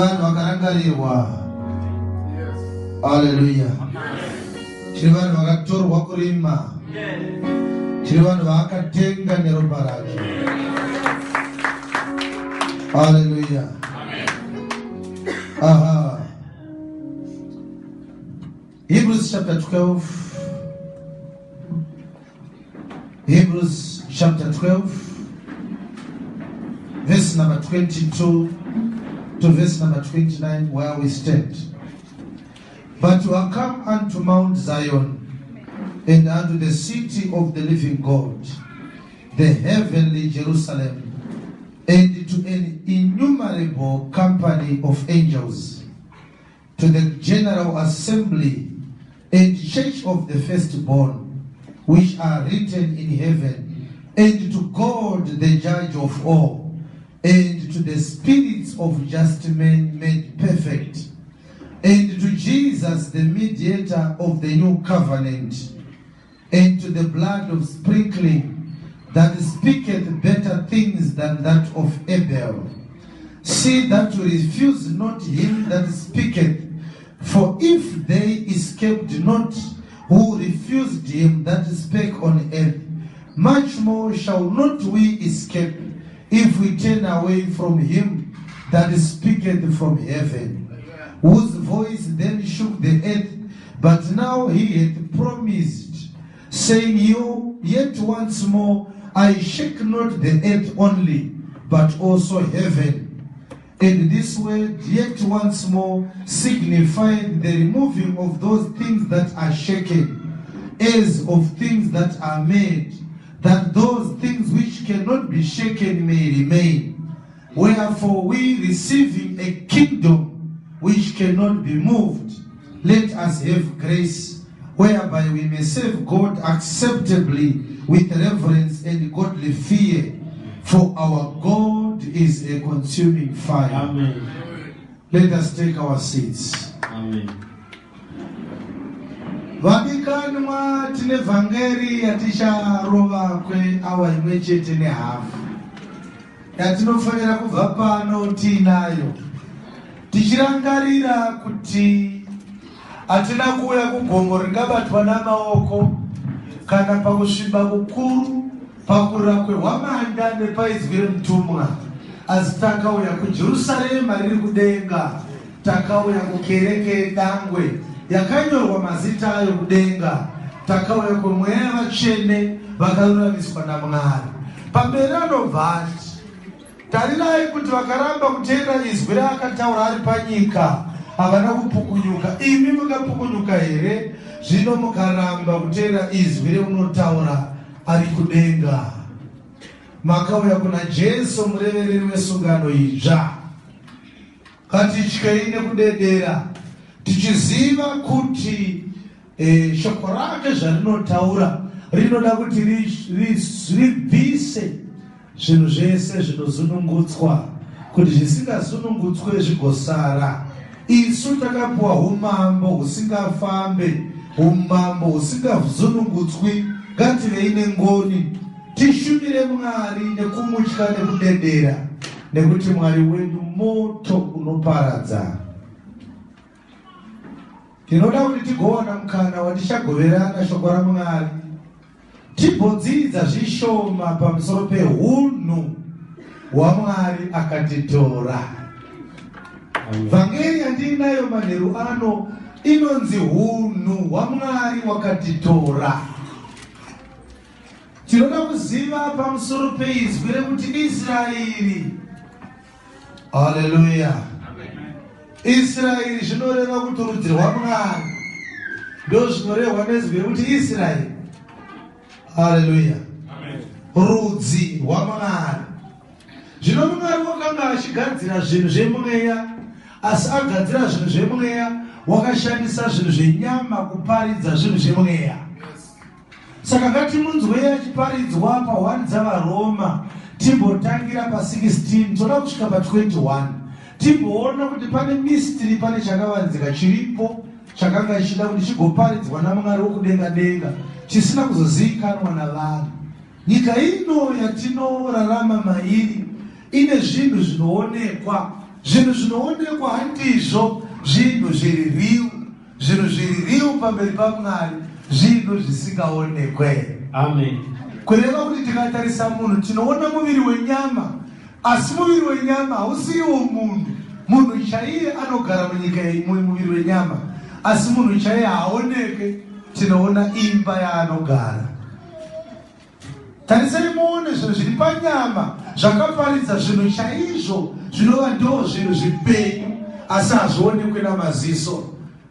Tiri vanhu vakarangarirwa. Haleluya. Tiri vanhu vakatorwa kurima. Tiri vanhu vaakatenga neropa rake. Haleluya. Aha. Hebrews chapter 12. Hebrews chapter 12, verse number 22 to verse number 29, where we stand. But you are come unto Mount Zion and unto the city of the living God, the heavenly Jerusalem, and to an innumerable company of angels, to the general assembly and church of the firstborn, which are written in heaven, and to God the judge of all, and to the spirits of just men made perfect, and to Jesus the mediator of the new covenant, and to the blood of sprinkling that speaketh better things than that of Abel. See that you refuse not him that speaketh, for if they escaped not who refused him that spake on earth, much more shall not we escape if we turn away from him that speaketh from heaven, whose voice then shook the earth, but now he hath promised, saying, You yet once more I shake not the earth only, but also heaven. And this word yet once more signified the removing of those things that are shaken, as of things that are made, that those things which cannot be shaken may remain. Wherefore we receiving a kingdom which cannot be moved, let us have grace, whereby we may serve God acceptably with reverence and godly fear, for our God is a consuming fire. Amen. Let us take our seats. Amen. Vadikanwa, tine vhangeri yaticharova kweawa imwe chete nehafu yatinofanira kubva pano tiinayo, tichirangarira kuti hatina kuuya kugomo ringabatwa namaoko, kana pakusviba kukuru, pakurira kwehwamanda nepaizwi remutumwa, asi takauya kuJerusarema riri kudenga. Takauya kukereke yedangwe yakanyorwa mazita ayo kudenga. Takauya kwemweya yavatsvene vakaruramiswa naMwari. Pamberi anobva ati, tarirai kuti vakaramba kuteerera izwi raakataura ari panyika havana kupukunyuka. Imi mungapukunyuka here zvino mukaramba kuteerera izwi reunotaura ari kudenga? Makauya kuna Jesu, murevereri wesungano itsva. Ngatityei nekudedera, tichiziva kuti shoko rake zvarinotaura rinoda kuti ribvise zvinhu zvese zvinozunungutswa, kuti zvisingazunungutswe zvigosara. Isu takapiwa umambo husingafambe, umambo husingazunungutswi. Ngativei nengoni, tishumire Mwari nekumutya nekudedera, nekuti Mwari wedu moto unoparadza. Tinoda kuti tigowana mukana watichagoverana shoko raMwari, timbodzidza zvishoma pamusoro peunhu hwaMwari akatitora. Vhangeri yandiinayo manheru ano inonzi hunhu hwaMwari wakatitora. Tinoda kuziva pamusoro peizwi rekuti Israeri. Haleluya. Israeri zvinoreva kuti rudzi rwaMwari, ndo zvinorehwa nezwi rekuti Israeri. Haleluya. Rudzi rwaMwari. Zvino Mwari wakanga achigadzira zvinhu zvemweya, asi agadzira zvinhu zvemweya wakashandisa zvinhu zvenyama kuparidza zvinhu zvemweya. Saka ngatimunzwei achiparidzwa pa1 dzaVaRoma. Timbotangira pa16, toda kusvika pa21, timboona kuti pane mystery, pane chakavanzika chiripo chakanga chichida kuti chigoparidzwa naMwari wokudenga denga, chisina kuzozivikanwa navanhu. Nyika ino yatinorarama mairi ine zvinhu zvinoonekwa. Zvinhu zvinoonekwa handizvo zvinhu zviri real. Zvinhu zviri real pamberi paMwari zvinhu zvisingaonekwe. Amen. Kureva kuti tikatarisa munhu tinoona muviri wenyama, asi muviri wenyama hausiriwo munhu. Munhu chaiye anogara munyika muviri wenyama, asi munhu chaiye haaoneke. Tinoona imba yaanogara. Tarisai muone zvinhu zviri panyama zvakaparidza zvinhu chaizvo zvinova ndo zvinhu zvipenyu asi hazvionekwe namaziso.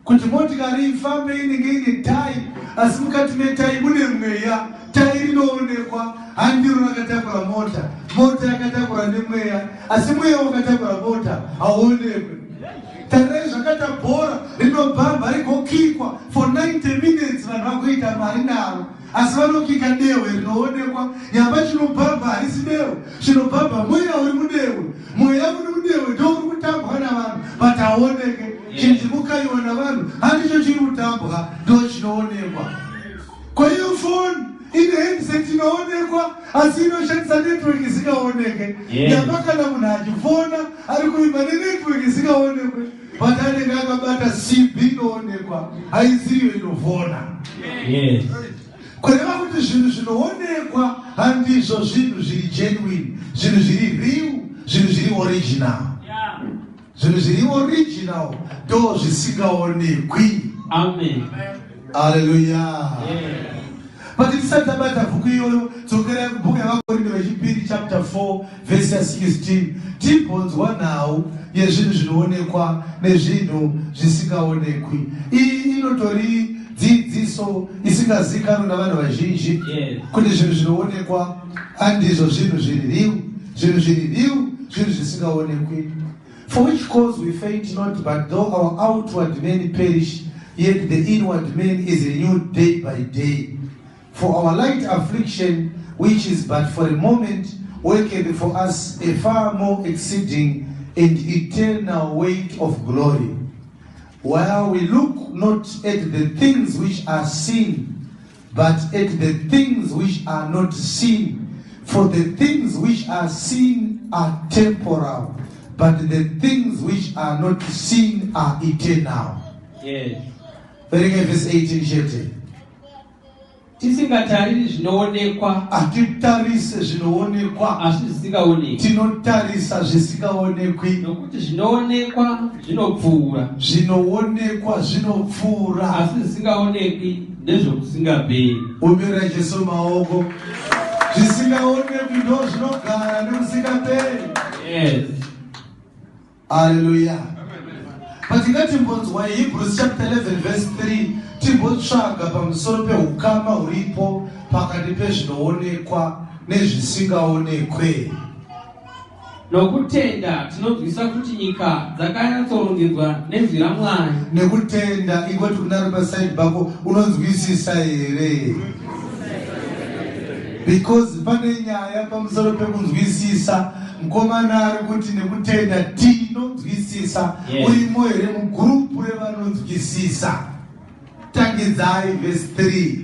Kuti motikari ifambe inenge ine tai asi mukati metai mune mweya. Tai rinoonekwa handiro rakatakura mota, mota yakatakura nemweya asi mweya wakatakura mota hauonekwe. Tarirai zvakaita bhora rinobhambha rigokikwa for 90 minutes vanhu vagoita mari naro. Asi vanokika dehwe rinoonekwa, nyamba chinobhabha harisi dehwe, chinobhabha mweya uri mudehwe. Mweya uri mudehwe ndo uri kutambwa navanhu, but hauoneke. Chinhu chiri kukayiwa navanhu handicho chiri kutambwa, ndo chinoonekwa. Ko iyo foni ine handset inoonekwa asi inoshandisa network isingaoneke. Nyamba kana munhu achifona ari kuimba nenetwork isingaonekwe. But anenge akabata simbi inoonekwa haisiriyo inovona. Yes. Kureva kuti zvinhu zvinoonekwa handizvo zvinhu zviri genuine, zvinhu zviri real, zvinhu zviri original. Zvinhu zviri original ndo zvisingaonekwi. Amen. Hallelujah. Yes. But tisati tabata bhuku iyoyo, dzokerai kubhuku yaVaKorinde vechipiri chapter 4 verse ya 16 timbonzwa nhau yezvinhu zvinoonekwa nezvinhu zvisingaonekwi. Iyi inotori dzidziso isingazikanwi navanhu vazhinji kuti zvinhu zvinoonekwa handizvo zvinhu zviri real, zvinhu zviri real zvinhu zvisingaonekwi. For which cause we faint not, but though our outward man perish, yet the inward man is renewed day by day. For our light affliction, which is but for a moment, worketh for us a far more exceeding and eternal weight of glory. While we look not at the things which are seen, but at the things which are not seen. For the things which are seen are temporal, but the things which are not seen are eternal. Yes. Verenga verse 18 chete. Tisingatariri zvinoonekwa, Hatitarise zvinoonekwa, asi zvisingaonekwi. Tinotarisa zvisingaonekwi. Nokuti zvinoonekwa zvinopfuura, Zvinoonekwa zvinopfuura, asi zvisingaonekwi ndezvokusingaperi. Omberai Jesu maoko. Zvisingaonekwi ndo zvinogara nekusingaperi. Yes. Hallelujah. But ngatimbonzwa Hebrews chapter 11 verse 3 timbotsvaga pamusoro peukama huripo pakati pezvinoonekwa nezvisingaonekwe. Nokutenda tinonzwisa kuti nyika dzakanyatsorongedzwa nenzwi raMwari. Nekutenda ingoti kuna ari paside pako unonzwisisa here? Because pane nyaya pamusoro pekunzwisisa. Mukomana ari kuti nekutenda tinonzwisisa. Urimo here mugurupu revanonzwisisa? Tangidzai verse 3.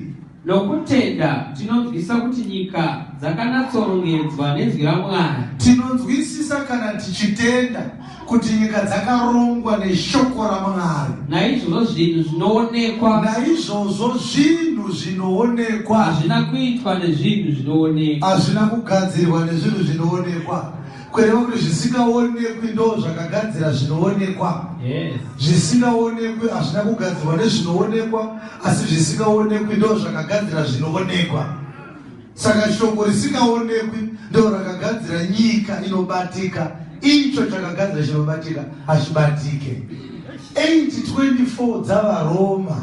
Nokutenda tinonzwisisa kuti nyika dzakanatsorongedzwa nenzwi raMwari. Tinonzwisisa kana tichitenda kuti nyika dzakarongwa neshoko raMwari. Naizvozvo zvinhu zvinoonekwa. Naizvozvo zvinhu zvinoonekwa. Hazvina kuitwa nezvinhu zvinoonekwa. Hazvina kugadzirwa nezvinhu zvinoonekwa. Kureva kuti zvisingaonekwi ndo zvakagadzira zvinoonekwa. Yes. Zvisingaonekwi hazvina kugadzirwa nezvinoonekwa, asi zvisingaonekwi ndo zvakagadzira zvinoonekwa. Saka shoko risingaonekwi ndo rakagadzira nyika inobatika. Icho chakagadzira chinobatika hachibatike. 8:24 dzaVaRoma.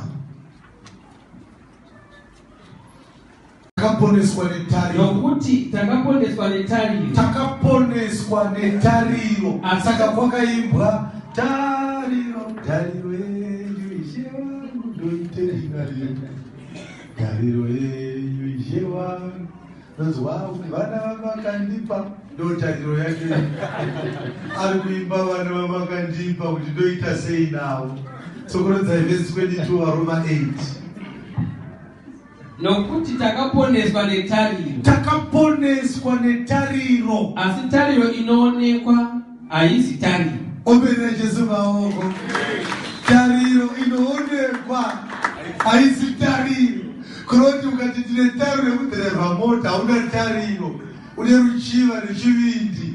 Takaponeswa netariro. Nokuti takaponeswa netariro. Takaponeswa netariro. Saka kwakaimbwa tariro, tariro yenyu Ishe wangu ndoiterera. Tariro yenyu Ishe wangu. Nonzwa kuti vana vamakandipa ndo tariro yake. Ari kuimba vana vamakandipa kuti ndoita sei navo. Tsokorodzai verse 22 vaRoma 8. Nokuti takaponeswa netariro. Takaponeswa netariro. Asi tariro inoonekwa haisi tariro. Omerera Jesu maoko. Tariro inoonekwa haisi tariro. Kuroti ukati ndine tariro yekudhiraivha mota, hauna tariro, une ruchiva nechivindi.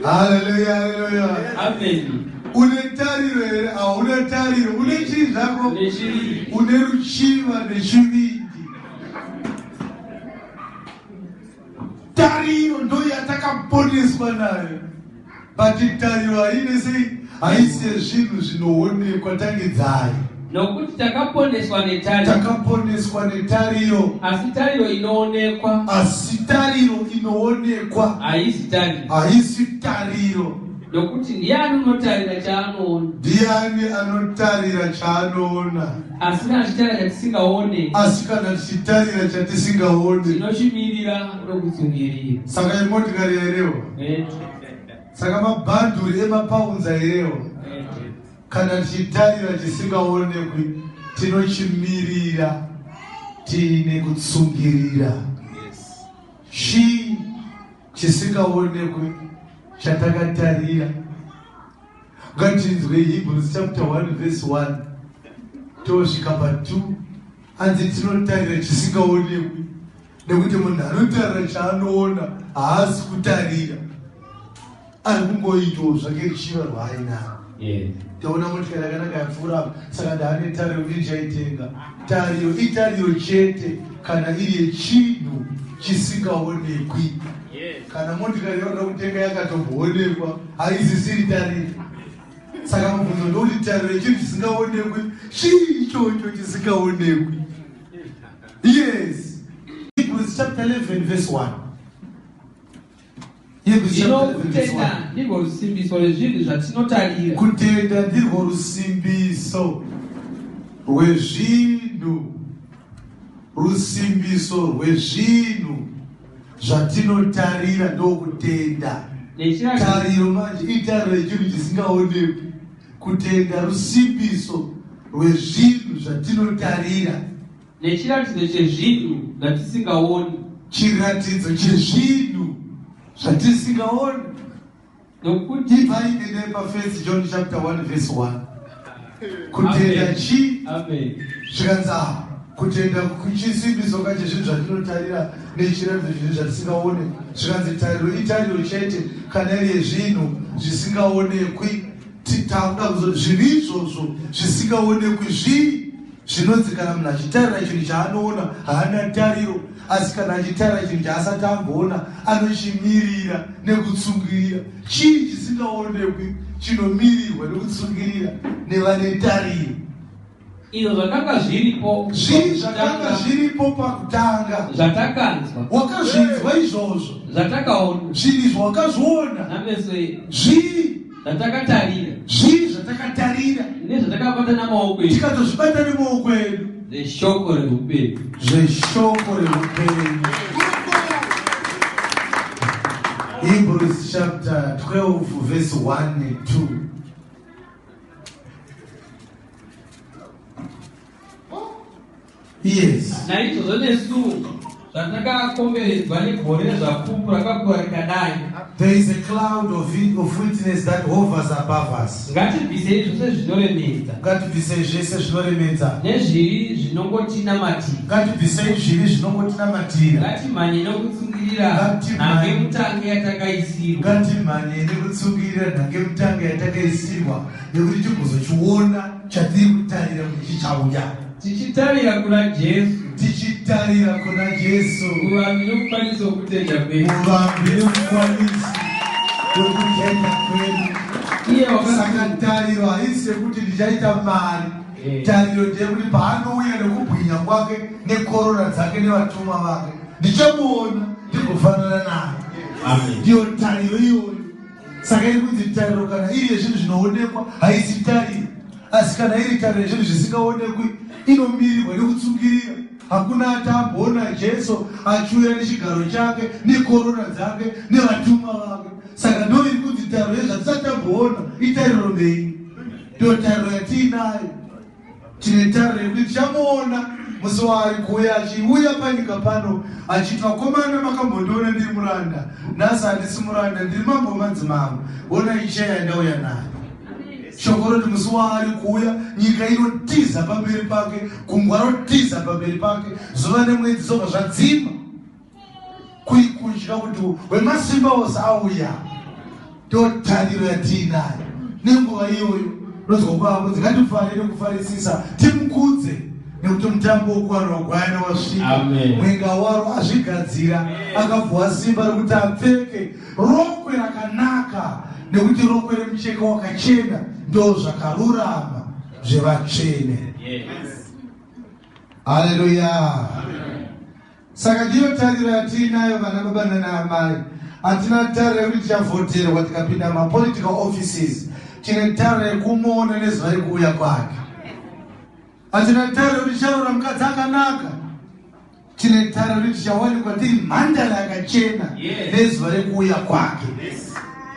Haleluya, haleluya. Amen. Une tariro here? Hauna tariro. Une chii zvako? Nechivindi. Une ruchiva nechivindi. Tariro ndo yatakaponeswa nayo, but tariro haine sei, haisi yezvinhu zvinoonekwa. Tangidzai. Nokuti takaponeswa netariro. Takaponeswa netariro. Asi tariro inoonekwa Asi tariro inoonekwa haisi tariro. Haisi tariro. Nokuti ndiani unotarira chaanoona? Ndiani anotarira chaanoona? Asi kana tichitarira chatisingaone, Asi kana tichitarira chatisingaone, tinochimirira nokutsungirira. Saka imotikari yairewa? Saka mabhanduri emapaunzi airewa? Kana tichitarira chisingaonekwi, tinochimirira tiine kutsungirira. Chii chisingaonekwi chatakatarira? Ngatinzwe Hebrews chapter 1 verse 1 tosvika pa2. Hanzi tinotarira chisingaonekwi, nekuti munhu anotarira chaanoona haasi kutarira, ari kungoitawo zvake ruchiva rwaainaro. Taona motikari yakanaka yapfuura apa, saka ndaane tariro kuti ndichaitenga. Tariro itariro chete kana iri yechinhu chisingaonekwi. Kana motikari yaoda kutenga yakatomboonekwa, haisisiri tariro. Saka mubvunzo ndokuti, tariro yechinhu chisingaonekwi chii ichocho chisingaonekwi? Yes, Hebrews chapter 11 verse 1. Hebrews Zvino chapter 11 verse 1. kutenda ndirwo rusimbiso rwezvinhu zvatinotarira, Kutenda ndirwo rusimbiso rwezvinhu, rusimbiso rwezvinhu zvatinotarira, ndokutenda. Nechiratidzo Tariro manje itariro yechinhu chisingaonekwi. Kutenda rusimbiso rwezvinhu zvatinotarira, nechiratidzo chezvinhu zvatisingaoni. Chiratidzo chezvinhu zvatisingaoni. Nokuti Ibvai nepa1 John chapter 1 verse 1. Kutenda Amen. chii? Amen. Zvikanzi, ah, kutenda kuchisimbiso kachezvinhu zvatinotarira nechiratidzo chezvinhu zvatisingaone. Zvikanzi tariro itariro chete kana iri yezvinhu zvisingaonekwi. Takuda kuzo zvinhu izvozvo zvisingaonekwi zvii? Zvinonzi kana munhu achitarira chinhu chaanoona, haana tariro, asi kana achitarira chinhu chaasati amboona, anochimirira nekutsungirira. Chii chisingaonekwi chinomirirwa nekutsungirira nevane tariro? Izvo zvakanga zviripo Zvii zvakanga pakutanga, zviripo pakutanga, zvatakanzwa, wakazvinzwa izvozvo, zvatakaona zvinhu izvo wakazviona, nameso edu, zvii zvatakatarira, zvii zvatakatarira, nezvatakabata namaoko edu, tikatozvibata nemaoko edu, zveshoko reupenyu. Zveshoko reupenyu. Hebrews chapter 12 verse 1 and 2. Yes. Naizvozvo nesu, zvatakakomberedzwa negore rezvapupu rakakura rikadai, There is a cloud of witness that hovers above us. Ngatibvisei zvose zvinoremedza Ngatibvisei zvese zvinoremedza, nezvivi zvinongotinamatira, ngatibvisei zvivi zvinongotinamatira, ngatimhanye nokutsungirira Ngatimhanye. nhangemutange yatakaisirwa, Ngatimhanye nekutsungirira nhangemutange yatakaisirwa, nekuti tigozochiona chatiri kutarira kuti chichauya, tichitarira kuna Jesu, tichitarira kuna Jesu, muvambi nomukwanisi wokutenda kwedu, muvambi nemukwanisi wekutenda kwedu. Iye Saka wakasaka tariro haisi yekuti ndichaita mari. Tariro ndeyekuti paanouya nekubwinya kwake nekorona dzake nevatumwa vake, ndichamuona ndigofanana naye. Amen. Ndiyo tariro iyoyo. Saka iri kunzi tariro kana iri yezvinhu zvinoonekwa haisi tariro, asi kana iri tariro yezvinhu zvisingaonekwi, inomirirwa nekutsungirira. Hakuna atamboona Jesu achiuya nechigaro chake nekorona dzake nevatumwa vake. Saka ndo iri kunzi tariro yezvatisati tamboona itariro mbei. Ndiyo tariro yatiinayo. Tine tariro yekuti tichamuona. Musi waari kuuya, achiuya panyika pano achiti, "Vakomana, makambondiona ndiri muranda. Nhasi handisi muranda, ndiri mambo madzimambo. Onai cheya yandauya nayo." Shoko roti musi waari kuuya, nyika inotiza pamberi pake, gungwa rotiza pamberi pake, zuva nemwedzi zobva zvadzima, kuri kutya kuti wemasimba ose auya. Ndo tariro yatiinayo nenguva iyoyo. Nozwa kwakunzi ngatifarire kufarisisa, timukudze, nekuti mutambo wokwana wagwayana wasvika. Amen. Mwenga waro azvigadzira, akabvuwa simba rekuti apfeke rokwe rakanaka, nekuti rokwe remucheka wakachena ndo zvakarurama zvevatsvene. Haleluya! Saka ndiyo tariro yatiinayo, vana baba nana amai. Hatina tariro yekuti tichavhoterwa tikapinda mapolitical offices. Tine tariro yekumuona nezuva rekuuya kwake. Hatina tariro yekuti ticharoora mukadzi akanaka. Tine tariro yekuti tichawanikwa tiri mhandara yakachena nezuva rekuuya kwake.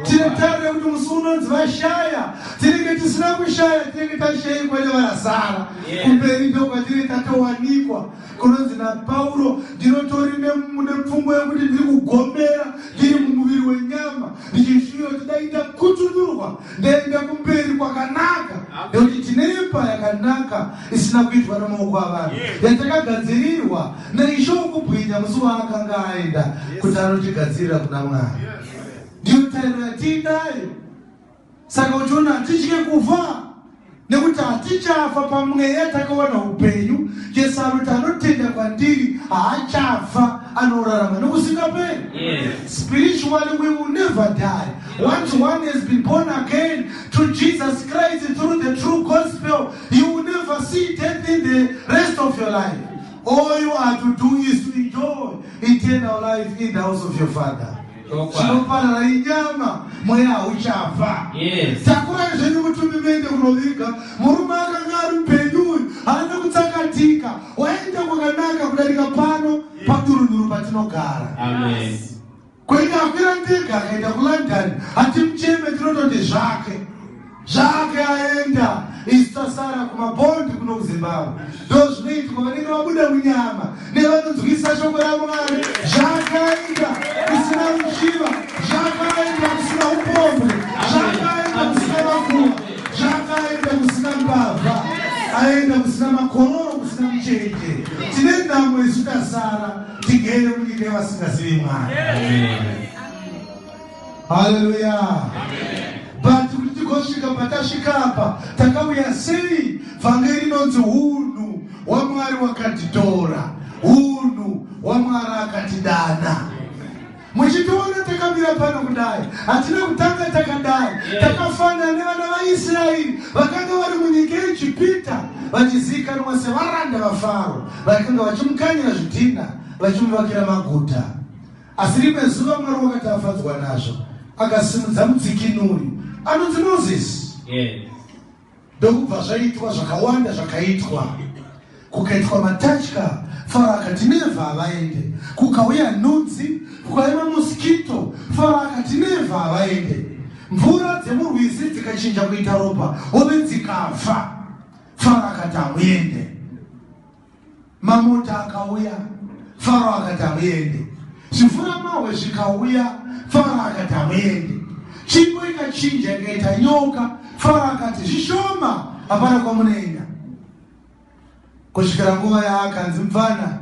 Tine tariro yekuti musi unonzi vashaya, tinenge tisina kushaya, tinenge tashayikwa nevarasara. Kumberi ndokwatinenge tatowanikwa. Kunonzi naPauro, "Ndinotori nepfungwa yekuti ndiri kugomera ndiri mumuviri wenyama, ndichishuvira kuti dai ndakutunurwa ndaenda kumberi kwakanaka," nekuti tine imba yakanaka isina kuitwa namaoko avanhu, yatakagadzirirwa naIshe wokubwinya musi waakanga aenda kuti anotigadzirira kuna Mwari. Ndiyo tariro yatiinayo. Saka uchiona, hatitye kufa nekuti hatichafa. Pamweya takawana upenyu. Jesu anoti anotenda kwandiri haachafa, anorarama nokusingaperi. Spiritually, we will never die. Once one has been born again to Jesus Christ through the true gospel, you will never see death in the rest of your life. All you are to do is to enjoy eternal life in the house of your Father. Chinoparara inyama, mweya hauchafa. Takurai zvenyu mutumbi muende kunoviga. Murume akanga ari mupenyu uyu haana kutsakatika, waenda kwakanaka kudarika pano padurunhuru patinogara. Amen. Kuenda akwira ndege akaenda kuLondon, hatimucheme, tinototi zvake zvake aenda. Isu tasara kumabhondi kuno kuZimbabwe. Ndo zvinoitwa vanenge vabuda munyama nevanonzwisa shoko raMwari. Zvakaenda kusina ruchiva, zvakaenda kusina upombwe, zvakaenda kusina makuva, zvakaenda kusina mbavha, aenda kusina makororo, kusina muchenje. Tine nhamo isu tasara tigere munyika yevasingazivi Mwari. Amen. Haleluya! But kuti tigosvika patasvika apa, takauya sei? Vhangeri rinonzi unhu hwaMwari wakatitora, unhu hwaMwari akatidana. Muchitiona takamira pano kudai, hatina kutanga takadai. Takafanana nevana vaIsraeri vakanga vari munyika yeIjipita, vachizivikanwa sevaranda vaFaro, vakanga vachimukanyira zvidhina, vachimuvakira maguta. Asi rimwe zuva Mwari wakati afadzwa nazvo, akasimudza mudzikinuri anonzi Mozisi. Ndokubva zvaitwa zvakawanda zvakaitwa. Kukaitwa matatya, Faro akati never, havaende. Kukauya nhunzi, kukauya mamosquito, Faro akati never, havaende. Mvura dzemurwizi dzikachinja kuita ropa, hove dzikafa, Faro akati hamuende. Mamota akauya, Faro akati hamuende. Zvivhuramahwe zvikauya, Faro akati hamuende. Tsvimbo ikachinja ikaita nyoka, Faro akati zvishoma, hapana kwamunoenda, kusvikira nguva yaakanzi, "Mupfana,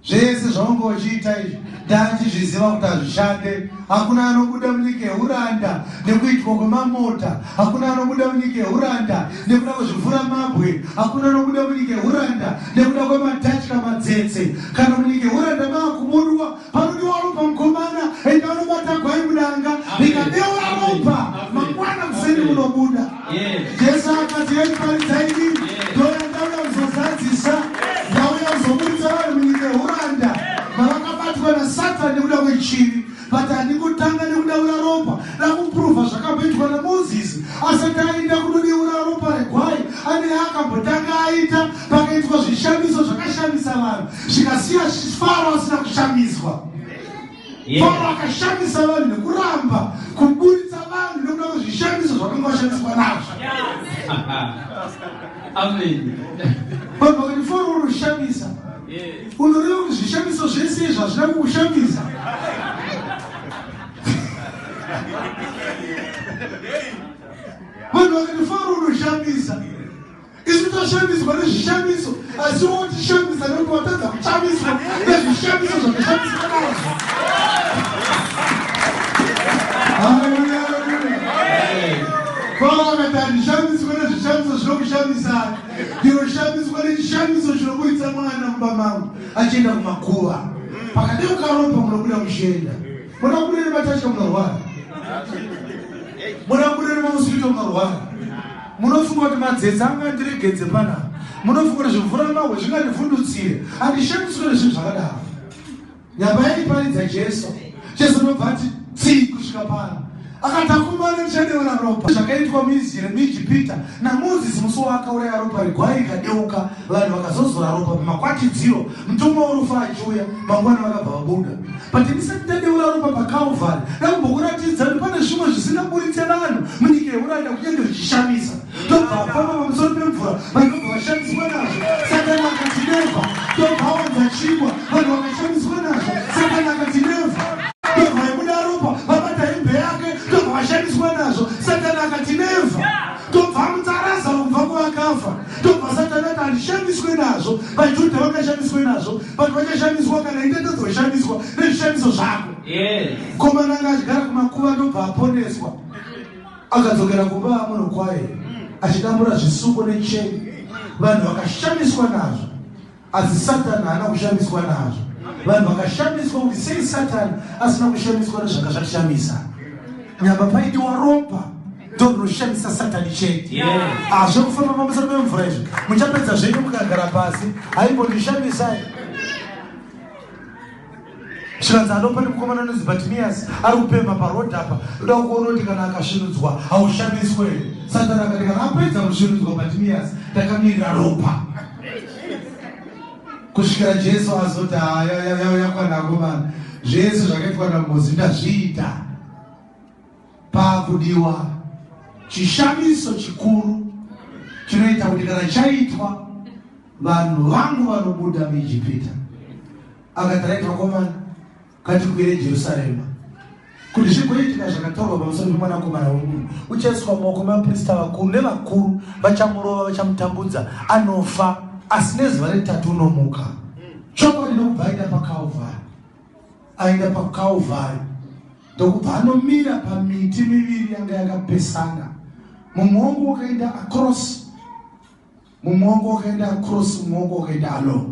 zvese zvaunge uchiita izvi ndachizviziva kuti hazvishande. Hakuna anobuda munyika yeuranda nekuitwa kwemamota, hakuna anobuda munyika yeuranda nekuda kwezvivhura mabwe, hakuna anobuda munyika yeuranda nekuda kwematatya madzetse. Kana munyika yeuranda maakubudwa, panodiwa ropa. Mukomana, enda unobata gwai mudanga, rikadeura ropa, mangwana kuseni munobuda." Jesu akati, "Yaiparidza inini ndoyandauya kuzozadzisa. Ndauya kuzoburitsa vanhu munyika yeuranda mavakabatwa naSatani nekuda kwechivi. But handingotanga nekudeura ropa rakuprova zvakamboitwa naMozisi asati aenda kunodeura ropa regwai. Ane akambotanga aita, pakaitwa zvishamiso zvakashamisa vanhu, zvikasiya Faro asina kushamiswa. Faro akashamisa vanhu nekuramba kuburitsa vanhu nekuda kwezvishamiso zvakanga vashamiswa nazvo. Amen. Vanhu vakati, "Faro unoshamisa." Unoreva kuti zvishamiso zvese izvi hazvina kukushamisa? Vanhu vakati, "Faro unoshamisa. Isu tashamiswa nezvishamiso, asi wotishamisa nekuti watadza kushamiswa nezvishamiso zvakashamiswa nazvo." Haleluya, haleluya. Faro akati, "Handishamiswe nezvishamiso zvinokushamisai. Ndinoshamiswa nechishamiso chinoburitsa mwana mumba mangu achienda kumakuva. Pakadeuka ropa, munobuda muchienda. Munoda kubuda nematatya, munorwara. Munoda kubuda nemamuswito, munorwara. Munofunga kuti madzedzi angandiregedze panapa? Munofunga kuti zvimvura mahwe zvingandivhundutsire? Handishamiswe nezvinhu zvakadaro." Nyamba yaiparidza Jesu. Jesu ndobva ati tsii kusvika pano. Akati, "Akomana, ndichadeura ropa." Zvakaitwa muIsraeri, muIjipita naMozisi musi waakauraya ropa regwai ikadeuka, vanhu vakazozora ropa pamakwatidziro, mutumwa worufu achiuya mangwana, vakabva vabuda. But ndisati ndadeura ropa paCalvary, ndakumbokuratidza kuti pane zvimwe zvisingaburitse vanhu munyika yeuranda kunyange zvichishamisa. Tobva afamba pamusoro pemvura, vanhu vobva vashamiswa nazvo. Satani akati, "Never." Tobva awanza chingwa, vanhu vakashamiswa nazvo. Satani akati, "Never." Tobva ibuda ropa, vabata hembe yake, tobva vashamiswa nazvo. Satani akati, "Never." Tobva amutsa Razaro kubva kuvakafa, tobva Satani ati, "Handishamiswe nazvo. VaJudha vakashamiswe nazvo, vanhu vachashamiswa kana indatadzoshamiswa nezvishamiso zvako." Komana anga achigara kumakuva ndobva aponeswa, akadzokera kumba munhu kwaye achidambura zvisuko necheni. Vanhu vakashamiswa nazvo, asi Satani haana kushamiswa nazvo. Vanhu vakashamiswa kuti sei Satani asina kushamiswa nezvanga zvatishamisa. Nyamba paidiwa ropa, ndo rinoshamisa Satani chete. Hazvekufamba pamusoro pemvura izvi, muchapedza zvenyu mukagara pasi, haimbondishamisai. Zvikanzi, anopa nemukomana anonzi Bartimaeus ari kupemha parodhi apa. Ndoda kuona kuti kana akasvinudzwa haushamiswe. Satani akati, "Kana apedza kusvinudzwa Bartimaeus, takamirira ropa." Kusvikira Jesu azoti, "Yakwana akomana, zvese zvakaitwa naMozi ndazviita. Paakudiwa chishamiso chikuru chinoita kuti kana chaitwa, vanhu vangu vanobuda muIjipita." Akati, "Right vakomana, ngatikwire Jerusarema kuti zvigoitika zvakatorwa pamusoro pemwanakomana wemunhu. Uchaiswa mumaoko maprista vakuru nevakuru, vachamurova, vachamutambudza, anofa, asi nezuva retatu unomuka." Chokwadi, ndokubva aenda paCalvary. Aenda paCalvary, ndokubva anomira pamiti miviri yanga yakapesana. Mumwe wangu wakaenda across, mumwe wangu wakaenda across, mumwe wangu wakaenda along.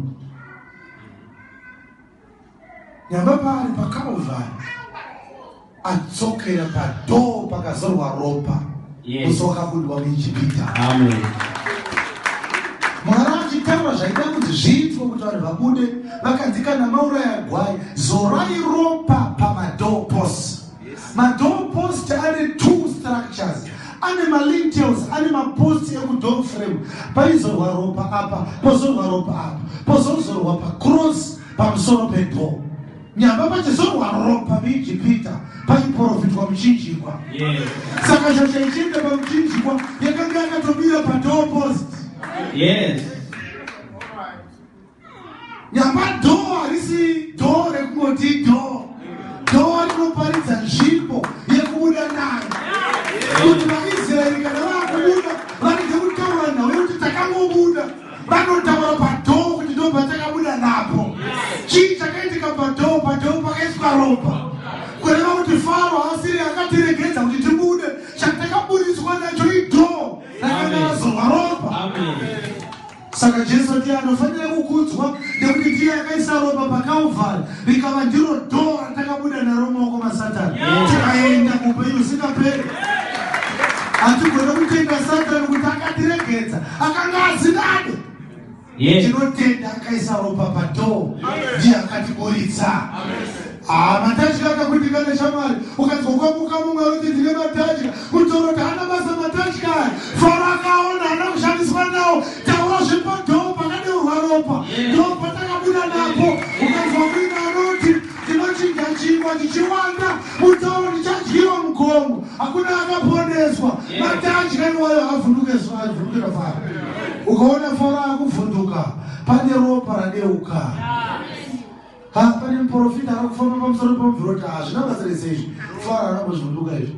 Nyamba paari paCalvary, adzokera padoor pakazorwa ropa musi wakabudwa muIjipita. Amen. Mwari achitaura zvaida kuti zviitwe kuti vanhu vabude, vakanzi, "Kana mauraya gwai, zorai ropa pamadoorpost." Madoorpost ane two structures, ane malintels, ane mapost ekudoor frame. Paizorwa ropa apa, pozorwa ropa apa, pozozorwa pacross pamusoro pedoor. Nyamba pachizorwa ropa muIjipita, paiprofitwa muchinjikwa. Saka shasha ichienda pamuchinjikwa yakanga yakatomira padoorpost. Nyamba door harisi door rekungoti door. Door rinoparidza nzvimbo yekubuda nayo, kuti vaIsraeri kana vaakubuda varege kutaura nhau yekuti takangobuda. Vanotaura padoor kuti ndo patakabuda napo. Chii chakaitika padoor? Padoor pakaiswa ropa, kureva kuti Faro asiri akatiregedza kuti tibude. Chatakaburitswa nacho idoor rakanga razorwa ropa. Amen. Saka Jesu ndiye anofanira kukudzwa nekuti ndiye akaisa ropa paCalvary, rikava ndiro door ratakabuda naro mumaoko maSatani, tikaenda kuupenyu husingaperi. Hatigone kutenda Satani kuti akatiregedza, akanga asingade. Tinotenda akaisa ropa padoor, ndiye akatiburitsa. Ah, matatya akakutikana shamwari. Ukanzwa kwamuka mumwe anoti, "Ndine matatya," kutaura kuti haana basa matatya aya. Faro akaona, haana kushandiswa nawo. Taura zvepadoor pakadeurwa ropa, ndo patakabuda napo. Ukanzwa kuina anoti, "Ndinochinja chingwa chichiwanda," mutauro, "Ndichadyiwa mugomo," hakuna akaponeswa. Matatya iwayo havhunduke. Avhunduke avhundukira Faro. Ukaona Faro akuvhunduka, pane ropa radeuka. Ha, pane muprofita ari kufamba pamusoro pemvura kuti hazvina basa rese izvi. Faro anambozvunduka izvi.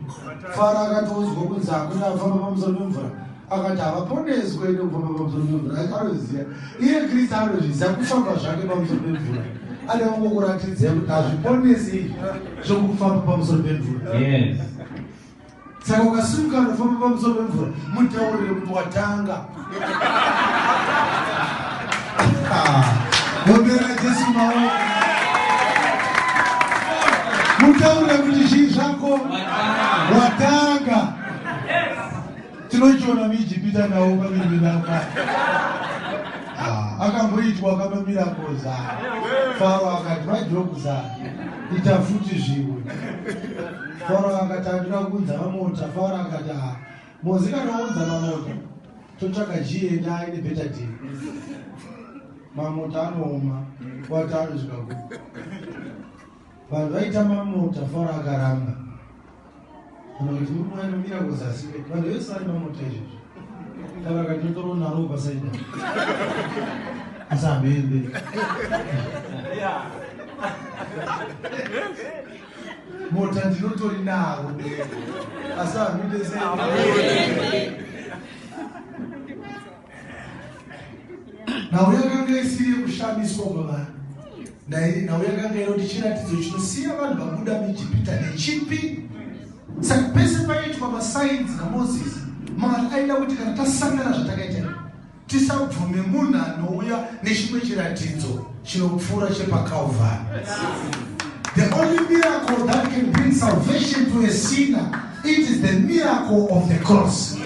Faro akatoudzwa kunzi hakuna afamba pamusoro pemvura. Akati havaponeswe nekufamba pamusoro pemvura. Anoziva. Iye Kristu anozviziva kufamba zvake pamusoro pemvura. Ada kungokuratidzai kuti hazviponesi izvi zvokufamba pamusoro pemvura. Yes. Saka ukasimuka unofamba pamusoro pemvura, mutaurire kuti watanga. Ombera Jesu maoko. Mutaurire kuti zvii zvako watanga. Tinochiona muIjipita nawo pamiri pedamba. Akamboitwa kamamiracles aya. Faro akati majokes aya. Ita futi zvimwe. Faro akati handina kuunza mamota. Faro akati ah, Mozi kana waunza mamota totsvaga jienda aine betadine. Mamota anooma wati anosvika ku. Vanhu vaita mamota Faro akaramba. Vanhu vakati muri kuuya nemiracles asi vanhu vese vane mamota izvozvo. Faro akati totoronaro naro pasaida. Asi hamende. Mota ndinotori naro. Asi hamende sei. Nhau yakanga isiri yekushamiswa kwavanhu. Nhau yakanga inoti chiratidzo chinosiya vanhu vabuda muIjipita nechipi. Saka pese paiitwa masainzi naMozisi, Mwari aida kuti kana tasangana zvatakaita tisabvume munhu anouya nechimwe chiratidzo chinopfuura chepaCalvary. The only miracle that can bring salvation to a sinner, it is the miracle of the cross.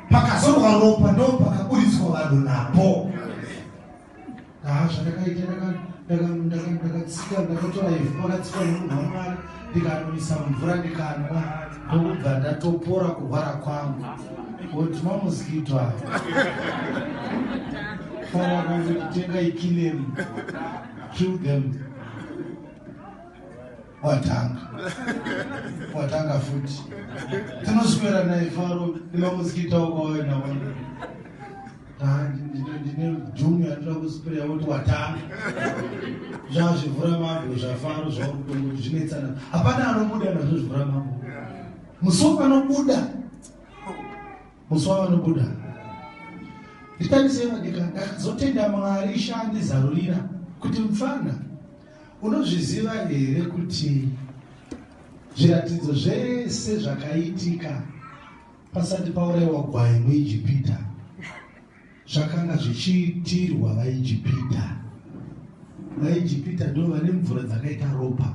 Pakazorwa ropa ndo pakaburitswa vanhu napo. Zvandakaita ndakatsika, ndakatora ivhu pakatsikwa nemunhu waMwari, ndikanwisa mvura ndikanwa, ndokubva ndatopora kurwara kwangu. Oti mamoskito aya. Faro akangoti tenga ikilemu, kill them. Watanga. Watanga futi. Tinoswera naye Faro nemamoskito ako nawo. Ndine dhumu yandinoda kuspreya woti watanga. Zvazvivhura mabwe zvaFaro zvauri zvinetsana. Hapana anobuda nazvo zvivhura mabwe. Musi wavanobuda. Musi wavanobuda. Nditarisei vadika, ndakazotenda Mwari Ishe andizarurira kuti mufana unozviziva here kuti zviratidzo zvese zvakaitika pasati paurayiwa gwai muIjipita zvakanga zvichiitirwa vaIjipita. VaIjipita ndo vane mvura dzakaita ropa.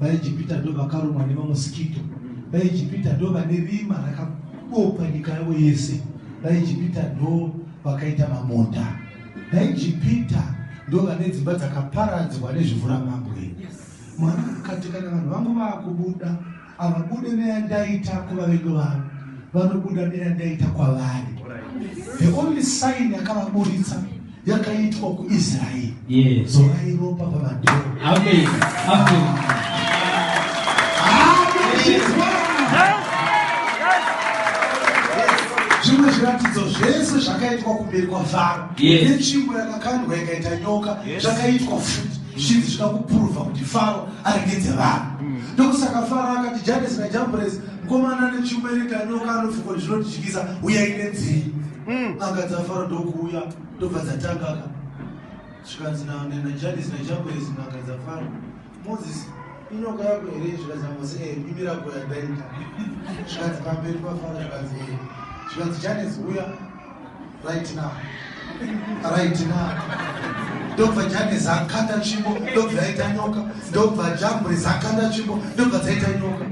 VaIjipita ndo vakarumwa nemamoskito. VaIjipita ndo vane rima rakabopa nyika yavo yese. VaIjipita ndo vakaita mamota. VaIjipita ndo vane dzimba dzakaparadzwa nezvivhuramabwe. Mwari akati kana vanhu vangu vaakubuda, havabude neyandaita kuvavengi vavo, vanobuda neyandaita kwavari. The only sign yakavaburitsa yakaitwa kuIsraeri. Yes. Zorai ropa pamadhoo. Amen. Amen. Amen. Zvimwe zviratidzo zvese zvakaitwa kumberi kwaFaro. Yes. Netsvimbo yakakandwa ikaita nyoka zvakaitwa futi zvichinzi zvida kupuruvha kuti Faro aregedze vanhu. Ndokusaka Faro akati Janesi naJambresi, mukomana netsvimbo inoita nyoka anopfekwa zvinotityisa, uyai nedzii. N'anga dzaFaro ndokuuya, ndobva dzatanga ka. Zvikanzi naJanesi naJambresi n'anga dzaFaro, Moses, inyoka yako here? Zvikanzi naMoses, imiracle yandaita. Zvikanzi pamberi paFaro, zvikanzi Zvikanzi Janesi, uya right now. Right now. Ndobva Janesi akanda tsvimbo, ndobva yaita nyoka. Ndobva Jambresi akanda tsvimbo, ndobva dzaita nyoka.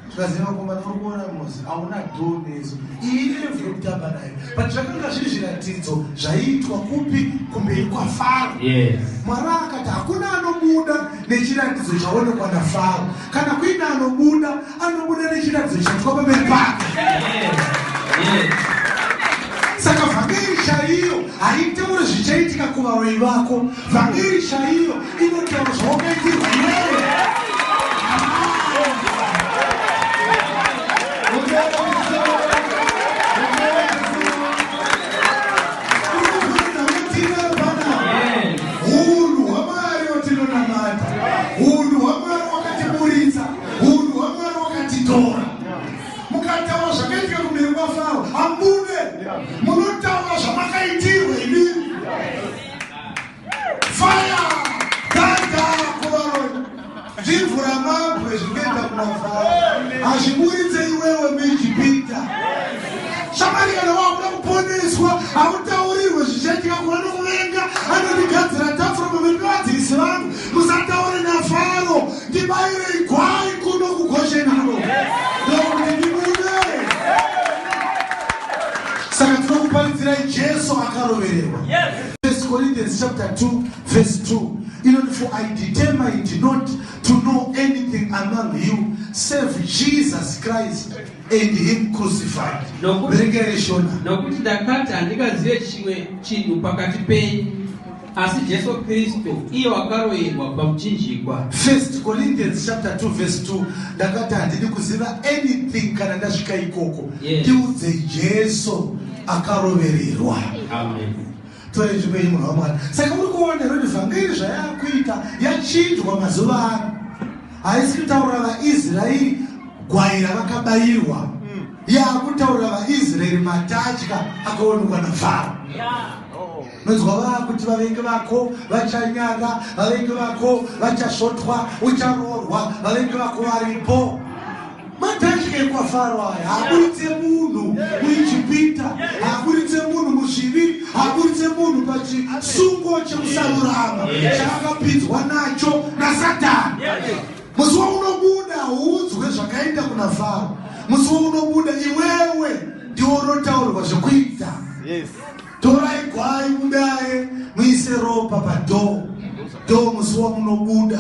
Zvikanzi vakomana, uri kuona Moses, hauna dhoo nesu. Iyi ilevel yekutamba nayo. But zvakanga zviri zviratidzo zvaiitwa kupi? Kumberi kwaFaro. Yes. Mwari akati hakuna anobuda nechiratidzo chaonekwa naFaro. Kana kuine anobuda, anobuda nechiratidzo chaitwa pamberi pake. Yes. Yes. Saka vhangeri chaiyo haitauri zvichaitika kuvaroyi vako. Vhangeri chaiyo inotaura zvawakaitirwa iwewe. Hautaurirwe zvichaitika kuva nokuvenga. Anondigadzira tafura pamberi pevadzivisi vangu. Musataure naFaro, ndibayirei gwai kuno kuGosheniko, ndokuti ndibude. Saka tinokuparidzirai Jesu akarovererwa. First Corinthians chapter 2 verse 2 inoti, "For I determined not to know anything among you save Jesus Christ and him crucified." Verengere Shona. Nokuti ndakati handingazive chimwe chinhu pakati penyu asi Jesu Kristu, iye wakaroverwa pamuchinjikwa. First Corinthians chapter 2 verse 2, ndakati handidi kuziva anything kana ndasvika ikoko. Ndiudzei Jesu akarovererwa. Amen. Tore nzvimbo yenyu, munhu waMwari. Saka uri kuona here kuti vhangeri zvayakuita yachinjwa mazuva ano? Haisi kutaurira vaIsraeri gwai ravakabayirwa, yaakutaurira vaIsraeri matatya akaonekwa naFaro. Nonzwa vaakuti vavengi vako vachanyara, vavengi vako vachasvotwa, ucharoorwa vavengi vako varipo. Matatya ekwaFaro aya haaburitse munhu muIjipita, haaburitse munhu muzvivi, haaburitse munhu pachisungo chekusarurama chaakapinzwa nacho naSatani. Musi waunobuda, hauudzwe zvakaenda kuna Faro. Musi waunobuda iwewe, ndiwo unotaurirwa zvekuita. Torai gwai, mubaye, muise ropa padoor. Ndo musi wamunobuda.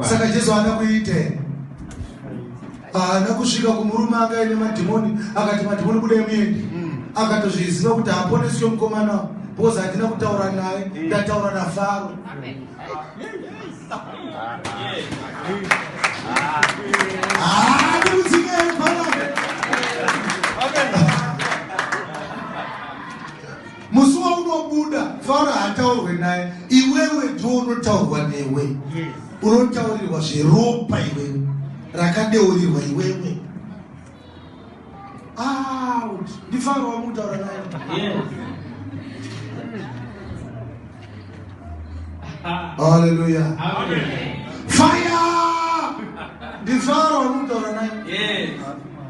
Saka Jesu haana kuita here? Haana kusvika kumurume anga aine madhimoni akati, "Madhimoni, budai muende"? Akatozviziva kuti haponeswe mukomana, because handina kutaura naye, ndataura naFaro. Haadi kudzika here panapa? Musi waunobuda, Faro haataurwe naye, iwewe ndiwo unotaurwa newe. Unotaurirwa zveropa iwewe rakadeurirwa iwewe. Out ndiFaro wamutaura naye. Haleluya! Fire! NdiFaro wamutaura naye.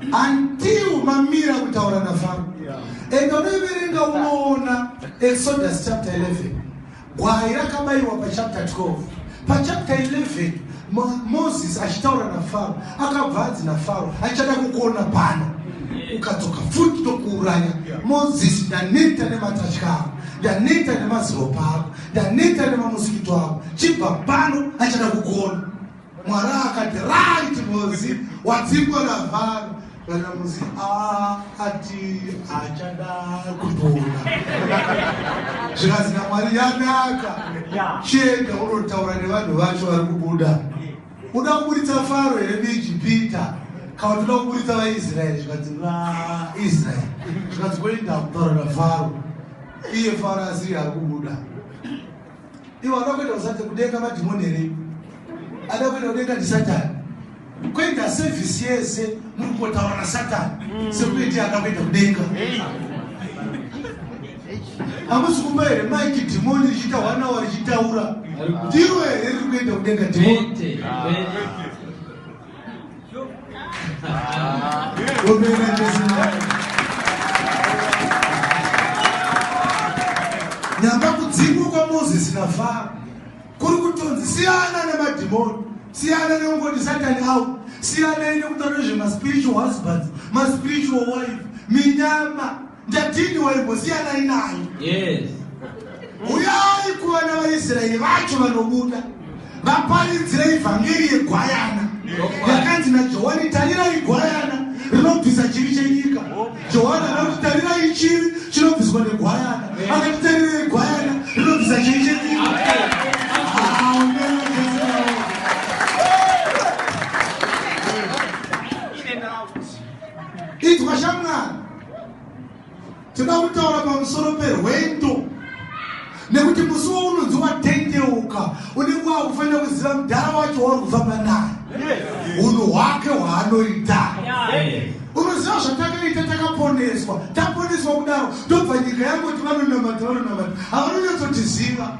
Until mamira kutaura naFaro. Enda unoiverenga, unoona Exodus chapter 11, gwai rakabayiwa pachapter 12. Pachapter 11, Moses achitaura naFaro, akabva anzi naFaro, "Achada kukuona pano, ukadzoka futi tokuuraya." Moses, "Ndaneta nematatya ako, ndaneta nemaziropa ako, ndaneta nemamosikito ako, chibva pano, achada kukuona." Mwari akati, "Right, Mozi, wadzingwa naFaro." Kana Mozi ati achada kundiona, zvikanzi naMwari, "Yanaka, chienda unotaura nevanhu vacho vari kubuda. Uda kuburitsa Faro here muIjipita, kana toda kuburitsa vaIsraeri?" Zvikanzi, "VaIsraeri." Zvikanzi, "Kuenda kutaura naFaro, iye Faro asiri ari kubuda." Ivo ada kuenda kusati kudenga madhimoni here? Ada kuenda kudenga ndisatani. Kuenda sevhisi yese muri kungotaura nasatani sekuti ada kuenda kudenga. Hamusi kumba here maiki dhimoni richiita one hour richitaura? Ndiro here riri kuenda kudenga dhimoni? Kwete, kwete. Omena Jesu. Nyamba kudzingwa kwaMozisi naFaro kuri kutonzi siyana nemadhimoni, siyana nekungoti Satani out, siyanai nekutaura nezvemaspiritual husbands, maspiritual wife, minyama ndatini waimbosiyanai nayo. Uyai kuvana vaIsraeri vacho vanobuda, vaparidzirei vhangeri yegwayana yakanzi naJohani, "Tarirai gwayana rinobvisa chivi chenyika." Johani anoti, "Tarirai chivi chinobviswa negwayana." Akati, "Tarirai gwayana rinobvisa chivi chenyika." Amen. Jesu. Inzwa shamwari, toda kutaura pamusoro perwendo, nekuti musi waunonzi watendeuka, unenge wakufanira kuziva mudhara wacho wauri kufamba naye, unhu hwake hwaanoita. Unoziva zvatakaita takaponeswa, taponeswa kudaro, tobva nyika yangoti vanonamata, vanonamata, havanonyatsotiziva.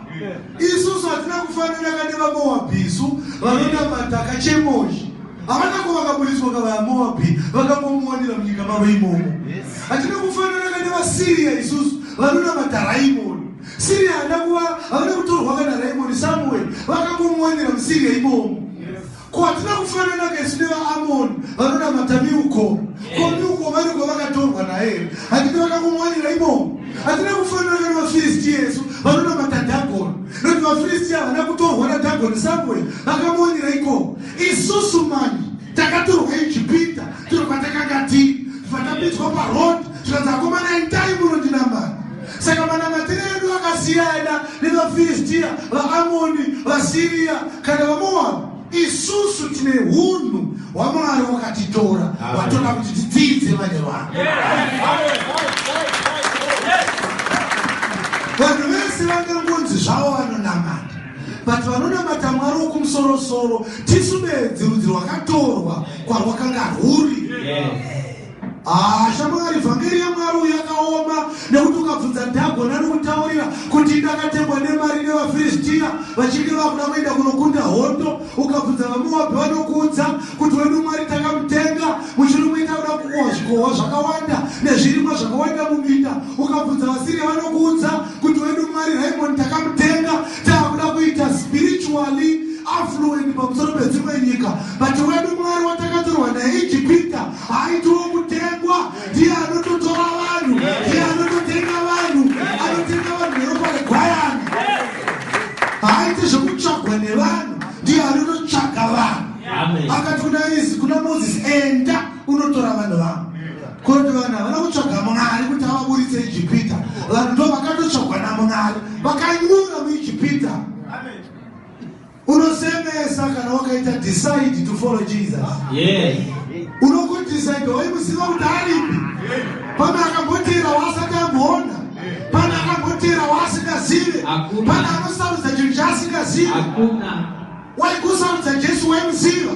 Isusu hatina kufanana kane vaMoabhisu vanonamata kaChemoshi. Havana ko vakaburiswa kavaMoabhi, vakangomuwanira munyika mavo imomo. Hatina kufanana kane. nevaSiriya isusu vanonamata Raimoni. Siriya hana kuva, havana kutorwa kana Raimoni Samuel, vakangomuwanira muSiriya imomo. Ko hatina kufanana kesu nevaAmoni vanonamata Milkomu? Ko Milkomu vari kwavakatorwa naye here? Handiti vakangomuwanira imomo? Hatina kufanana kana vaFiristiya isu vanonamata Dhagoni, nokuti vaFiristiya havana kutorwa naDhagoni Samuel, vakamuwanira ikoko. Isusu manje takatorwa Ijipita, tiri kwatakanga tiri, vatapinzwa paroad, zvikanzi akomana endai munondinamata. Saka manamatiro edu akasiyana nevaFiristiya, vaAmoni, vaSiriya kana vaMoabhi. Isusu tine hunhu hwaMwari wakatitora, watoda kuti tidzidze manheru ano. Vanhu vese vangangonzi zvavo vanonamata, but vanonamata Mwari wokumusorosoro tisu bedzi rudzi rwakatorwa kwarwakanga rwuri. Ah, shamwari, vhangeri yaMwari uyu yakaoma, nekuti ukabvunza Dhagoni anokutaurira kuti ndakatengwa nemari nevaFiristiya vachinge vakuda kuenda kunokunda hondo. Ukabvunza vaMoabhi vanokuudza kuti wedu Mwari takamutenga mushure maita kuda kukohwa zvikohwa zvakawanda nezvirimwa zvakawanda muminda. Ukabvunza vaSiriya vanokuudza kuti wedu Mwari Raimoni takamutenga taakuda kuita spiritually affluent pamusoro pedzimwe nyika, but wedu Mwari watakatorwa naIjipita haaitiwo kutengwa, ndiye anototora vanhu, ndiye anototenga vanhu, anotenga vanhu neropa regwayana. Haaiti zvekutsvagwa nevanhu, ndiye anototsvaga vanhu. Akati kuna Mozisi, enda unotora vanhu vangu. Kunoti vanhu havana kutsvaga Mwari kuti avaburitse Ijipita, vanhu ndo vakatotsvagwa naMwari, vakanyura muIjipita. Unosemesa kana wakaita decide to follow Jesus. Unokudecide waimuziva kuti aripi. Pane akambotera waasati amboona, pane akambotera waasingazive, pane anosarudza chinhu chaasingazive. Waikusarudza Jesu waimuziva.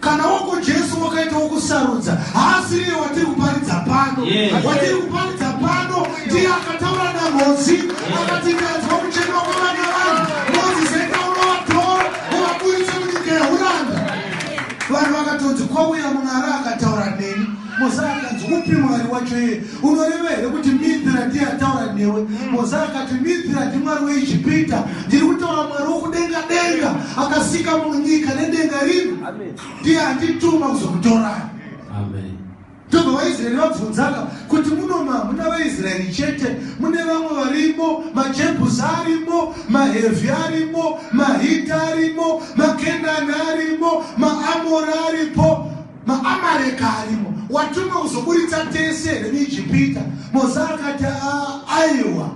Kana wako Jesu wakaita wokusarudza, haasiriye watiri kuparidza pano. Watiri kuparidza pano ndiye akataura naMozi, akati ndanzwa kuchema kwavana vanhu. Mozisi, enda unovatora uvaburitse munyika yeuranda. Vanhu vakatonzi kwauya Mwari akataura neni. Mosi akanzi, upi Mwari wacho iye? Unoreva here kuti Mithra ndiye ataura newe? Mosi akati, Mithra ndiMwari weIjipita, ndiri kutaura Mwari wokudenga denga akasika munyika nedenga rino, ndiye andituma kuzokutorai. Tobva vaIsraeri vabvunzaka kuti munoma hamuna vaIsraeri chete, mune vamwe varimo, maJebhusi arimo, maHevhi arimo, maHita arimo, maKenani arimo, maAmori aripo, maAmareka arimo. Watuma kuzoburitsa tese here muIjipita? Mosi akati, aiwa,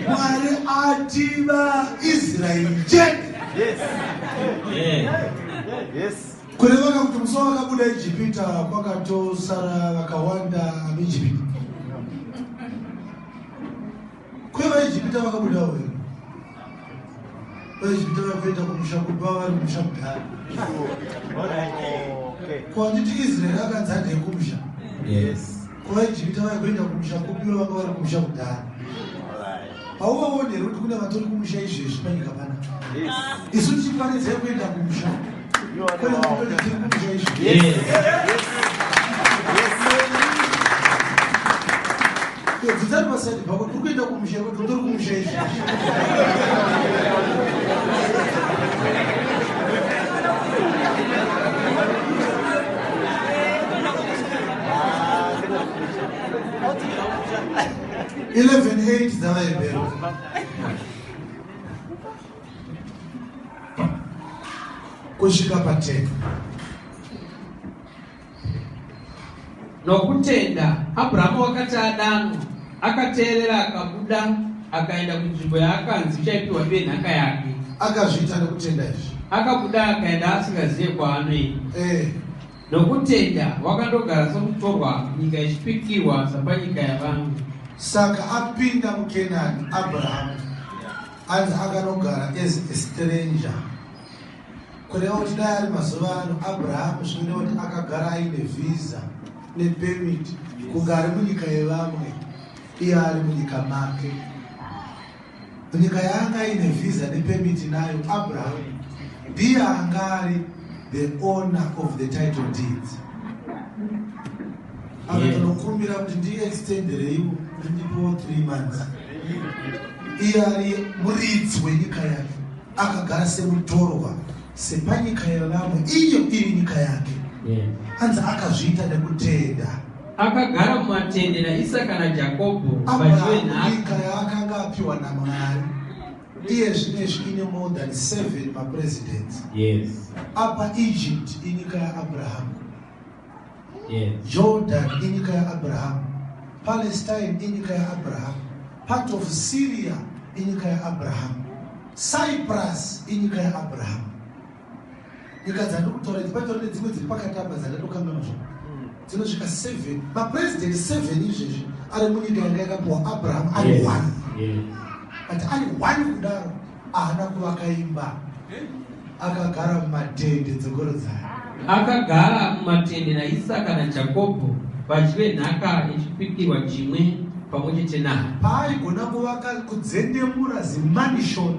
Mwari ati vaIsraeri chete. Kurevaka kuti musi wavakabuda Ijipita kwakatosara vakawanda muIjipita. KwevaIjipita vakabudawo here? VaIjipita vakaenda kumusha kubva vari kumusha kudhara. Kwanditi Israeri akanzi handei kumusha. KuvaIjipita vaikuenda kumusha kupiwa vanga vari kumusha kudhara. Hauvaoni here kuti kune vatori kumusha izvezvi panyika panapa? Isu tichiparidza kuenda kumusha, kune vatoti tiri kumusha izvezvi. Bvunzani paside pako, uri kuenda kumusha kuti utori kumusha izvezvi. 11:8 dzavaHebheru. Kusvika pa10. Nokutenda Abrahamu wakati adanwa, akateerera, akabuda akaenda kunzvimbo yaakanzi uchaipiwa ive nhaka yake. Akazviita nekutenda izvi. Akabuda akaenda asingazive kwaanoenda. Nokutenda wakandogara somutorwa nyika ichipikirwa sapanyika yavamwe. Saka apinda muKenani, Abrahamu anzi akanogara as a stranger. Kureva kuti dai ari mazuva ano, Abrahamu zvinoreva kuti akagara aine visa nepermit, kunge ari munyika yevamwe, iye ari munyika make. Nyika yaanga aine visa nepermit nayo, Abrahamu ndiye anga ari the owner of the title deeds. Akatonokumbira kuti ndiextendereiwo kuti ndipiwo 3 months. Iye ari muridzi wenyika yake, akagara semutorwa sepanyika yevamwe, iyo iri nyika yake. Anzi akazviita nekutenda. Akagara mumatende naIsaka naJakobho vadyi Abrahamu venhaka. nyika yaakanga apiwa naMwari iye zvinezvi ine more than 7 mapresidents. Apa Egypt inyika yaAbrahamu. Jordan inyika yaAbrahamu, Palestine inyika yaAbrahamu, part of Syria inyika yaAbrahamu, Cyprus inyika yaAbrahamu. Nyika dzandiri kutaura idzi, patori nedzimwe dziri pakati apa dzandatokanganwa zvo, dzinosvika 7 mapresident 7 izvezvi ari munyika yanga yakapiwa Abrahamu ari one. But ari one kudaro, haana kuvaka imba, akagara mumatende dzokorodzana. Akagara mumatende naIsaka naJakobho vadyi venhaka yechipikirwa chimwe pamwe chete naye. Paaigona kuvaka kudzendemura zimansion,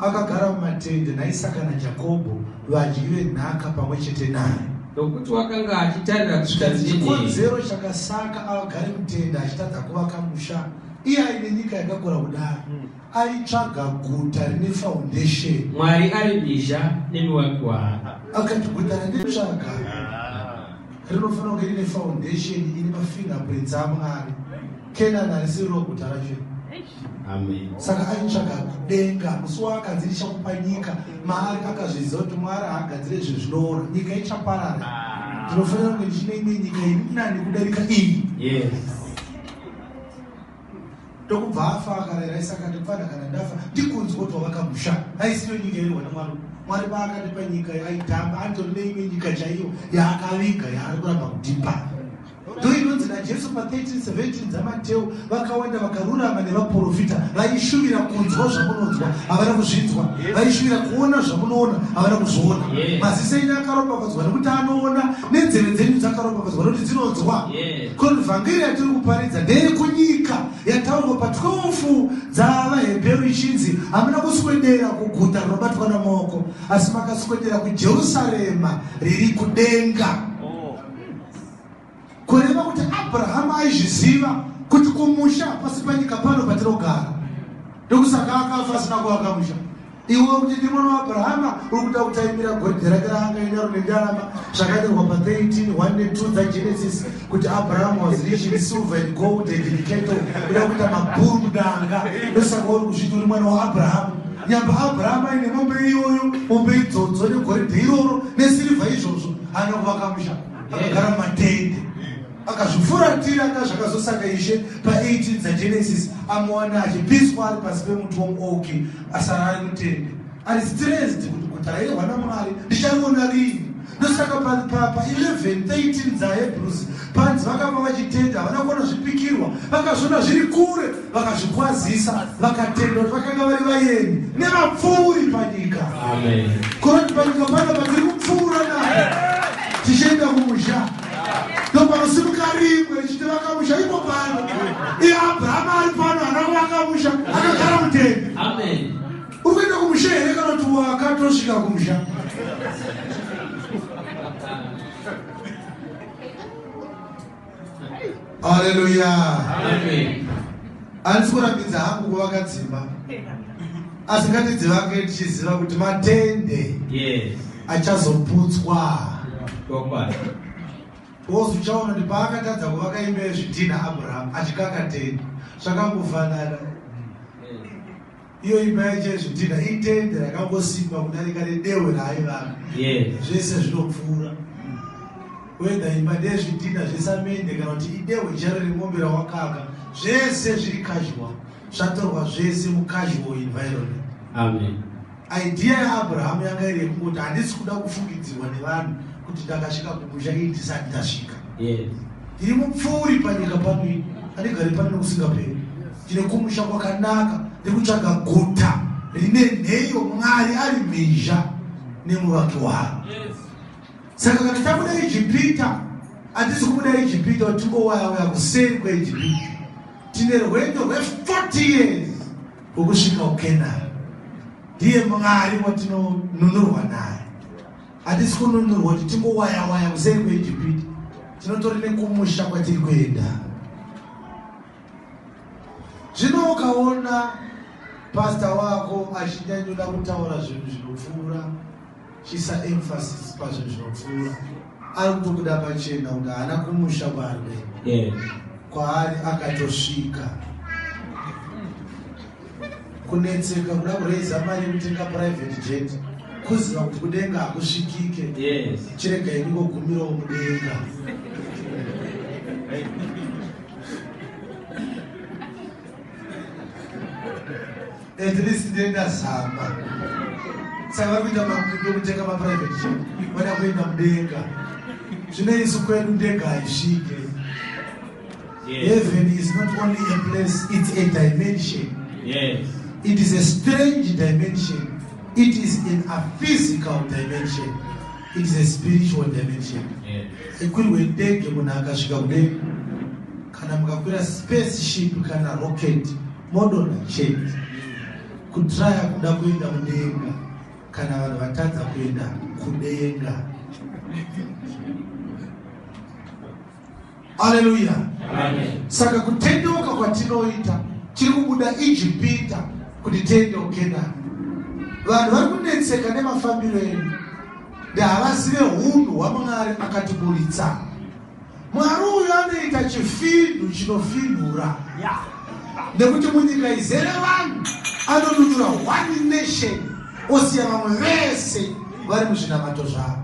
akagara mumatende naIsaka naJakobho, vadyi venhaka pamwe chete naye. Nokuti wakanga achitarira guta Zvikanzi rine nheyo. chikonzero chakasaka agare mutende achitadza kuvaka musha, iye aine nyika yakakura kudaro, aitsvaga guta rine foundation. Mwari ari mhizha nemuvaki waro. Akati guta randitsvaga rinofanira kunge rine foundation ine mafingerprints aMwari. Kenani harisiriro guta racho. Amen. Saka aitsvaga kudenga. Musi waakanzi ndichakupa nyika, maari akazviziva kuti Mwari haagadzire zvinhu zvinoora, nyika ichaparara, ndinofanira kunge ndichine imwe nyika iri nani kudarika iyi. Ndokubva afa, akarayira Isaka ati, "Mfana, kana ndafa ndikunzwa kuti wavaka musha, haisiyo nyika irwa naMwari. Mwari paakatipa nyika aitamba, anitori neimwe nyika chaiyo yaakaviga yaari kuramba kutipa. Ndo inonzi naJesu pa13:17 dzaMateu, vakawanda vakarurama nevaprofita vaishuvira kunzwa zvamunonzwa, havana kuzvinzwa, vaishuvira kuona zvamunoona, havana kuzviona. Maziso enyu akaropafadzwa nekuti anoona, nenzeve dzenyu dzakaropafadzwa nekuti dzinonzwa." Kuti vhangeri yatiri kuparidza ndeyekunyika yataurwa pa12 dzavaHebheru ichinzi, hamuna kuswedera kuguta rinobatwa namaoko, asi makaswedera kuJerusarema riri kudenga. Kureva kuti Abrahamu aizviziva kuti kumusha pasi panyika pano patinogara, ndokusaka akafa asina kuvaka musha. Iwe kuti ndiri mwana waAbrahama, uri kuda kutaimira goridhe rake raanga inaro nendarama zvakanyorwa pa13 1 ne2 dzaGenesis kuti Abraham was rich in silver and gold and in cattle. Kuda kuita mabhuru mudanga, ndosaka uri kuzviti uri mwana waAbrahamu. Nyamba Abrahamu aine mombe iyoyo, mombe idzodzo, negoridhe iroro, nesirivha izvozvo, haana kuvaka musha, akagara mumatende, akazvifuratira. Akazvakazosaka Ishe pa18 dzaGenesis amuwana achipiswa ari pasi pemuti womuoki, asara ari mutende, ari stressed kuti guta rairwa naMwari ndichariona rini? Ndosaka pa11 13 dzaHebrews panzi vakava vachitenda, havana kuona zvipikirwa, vakazviona zviri kure, vakazvikwazisa, vakatenda kuti vakanga vari vaeni nevapfuuri panyika. Amen. Kuroti panyika pano patiri kupfuura napo tichienda kumusha, ndopanosimuka rimwe richiti vakamusha ipo pano. Iye Abrahamu ari pano haana kuvaka musha, akagara mutende. Amen. Uri kuenda kumusha here kana kuti wakatosvika kumusha? Haleluya. Amen. Handisi kurambidza hangu kuvaka dzimba, asi ngatidzivake tichiziva kuti matende achazoputswa. Chokwadi. Because uchaona kuti paakatadza kuvaka imba yezvidhina Abrahamu achikaka tende, zvakangofanana. Iyo imba yacho yezvidhina itende rakangosimba kudarika redehwe raaivaka. Zvese zvinopfuura, whether imba ndezvidhina zvesamende kana kuti idehwe charo remombe rawakaka, zvese zviri casual, zvatorwa zvese mucasual environment. Amen. Idea yaAbrahamu yanga iri yekungoti handisi kuda kufungidzirwa nevanhu kuti ndakasvika kumusha ii ndisati ndasvika. Ndiri mupfuuri panyika pano ini, handigari pano nokusingaperi. Ndine kumusha kwakanaka, ndiri kutsvaga guta rine nheyo, Mwari ari mhizha nemuvaki waro. Saka kana tabuda Ijipita, hatisi kubuda Ijipita kuti tingowaya-waya kuseri kweIjipita. Tine rwendo rwe40 years rwokusvika kuKenani. Ndiye Mwari watinonunurwa naye. Hatisi kununurwa kuti tingowaya-waya kuseri kweIjipita. Tinotori nekumusha kwatiri kuenda. Zvino ukaona pastor wako achinyanyoda kutaura zvinhu zvinopfuura, chiisa emphasis pazvinhu zvinopfuura, ari kutobuda pachena kuti haana kumusha kwaari kuenda. Kwaari akatosvika. Kunetseka kuda kuraiza mari yekutenga private jet, kuziva kuti kudenga hakusvikike. Chiregai ndingogumirawo mudenga. At least ndendazama. Saka vari kuita makwikwi ekutenga maprivate jet, vada kuenda mudenga. Zvino isu kwedu ndega haisvike. Heaven is not only a place, it's a dimension. It is a strange dimension. It is in a physical dimension. It is a spiritual dimension. Ikwirwe ndege munhu akasvika kudenga. Kana mukakwira spaceship kana rocket, modonha chete. Kutraya kuda kuenda mudenga kana vanhu vatadza kuenda kudenga. Haleluya. Saka kutendeuka kwatinoita, tiri kubuda Ijipita kuti tiende kuKenani. Vanhu vari kunetseka nemafambiro edu, ndehavazive hunhu hwaMwari akatiburitsa. Mwari uyu anoita chifinhu chinofinhura, nekuti munyika izere vanhu anonunura one nation osiya vamwe vese vari muzvinamato zvavo.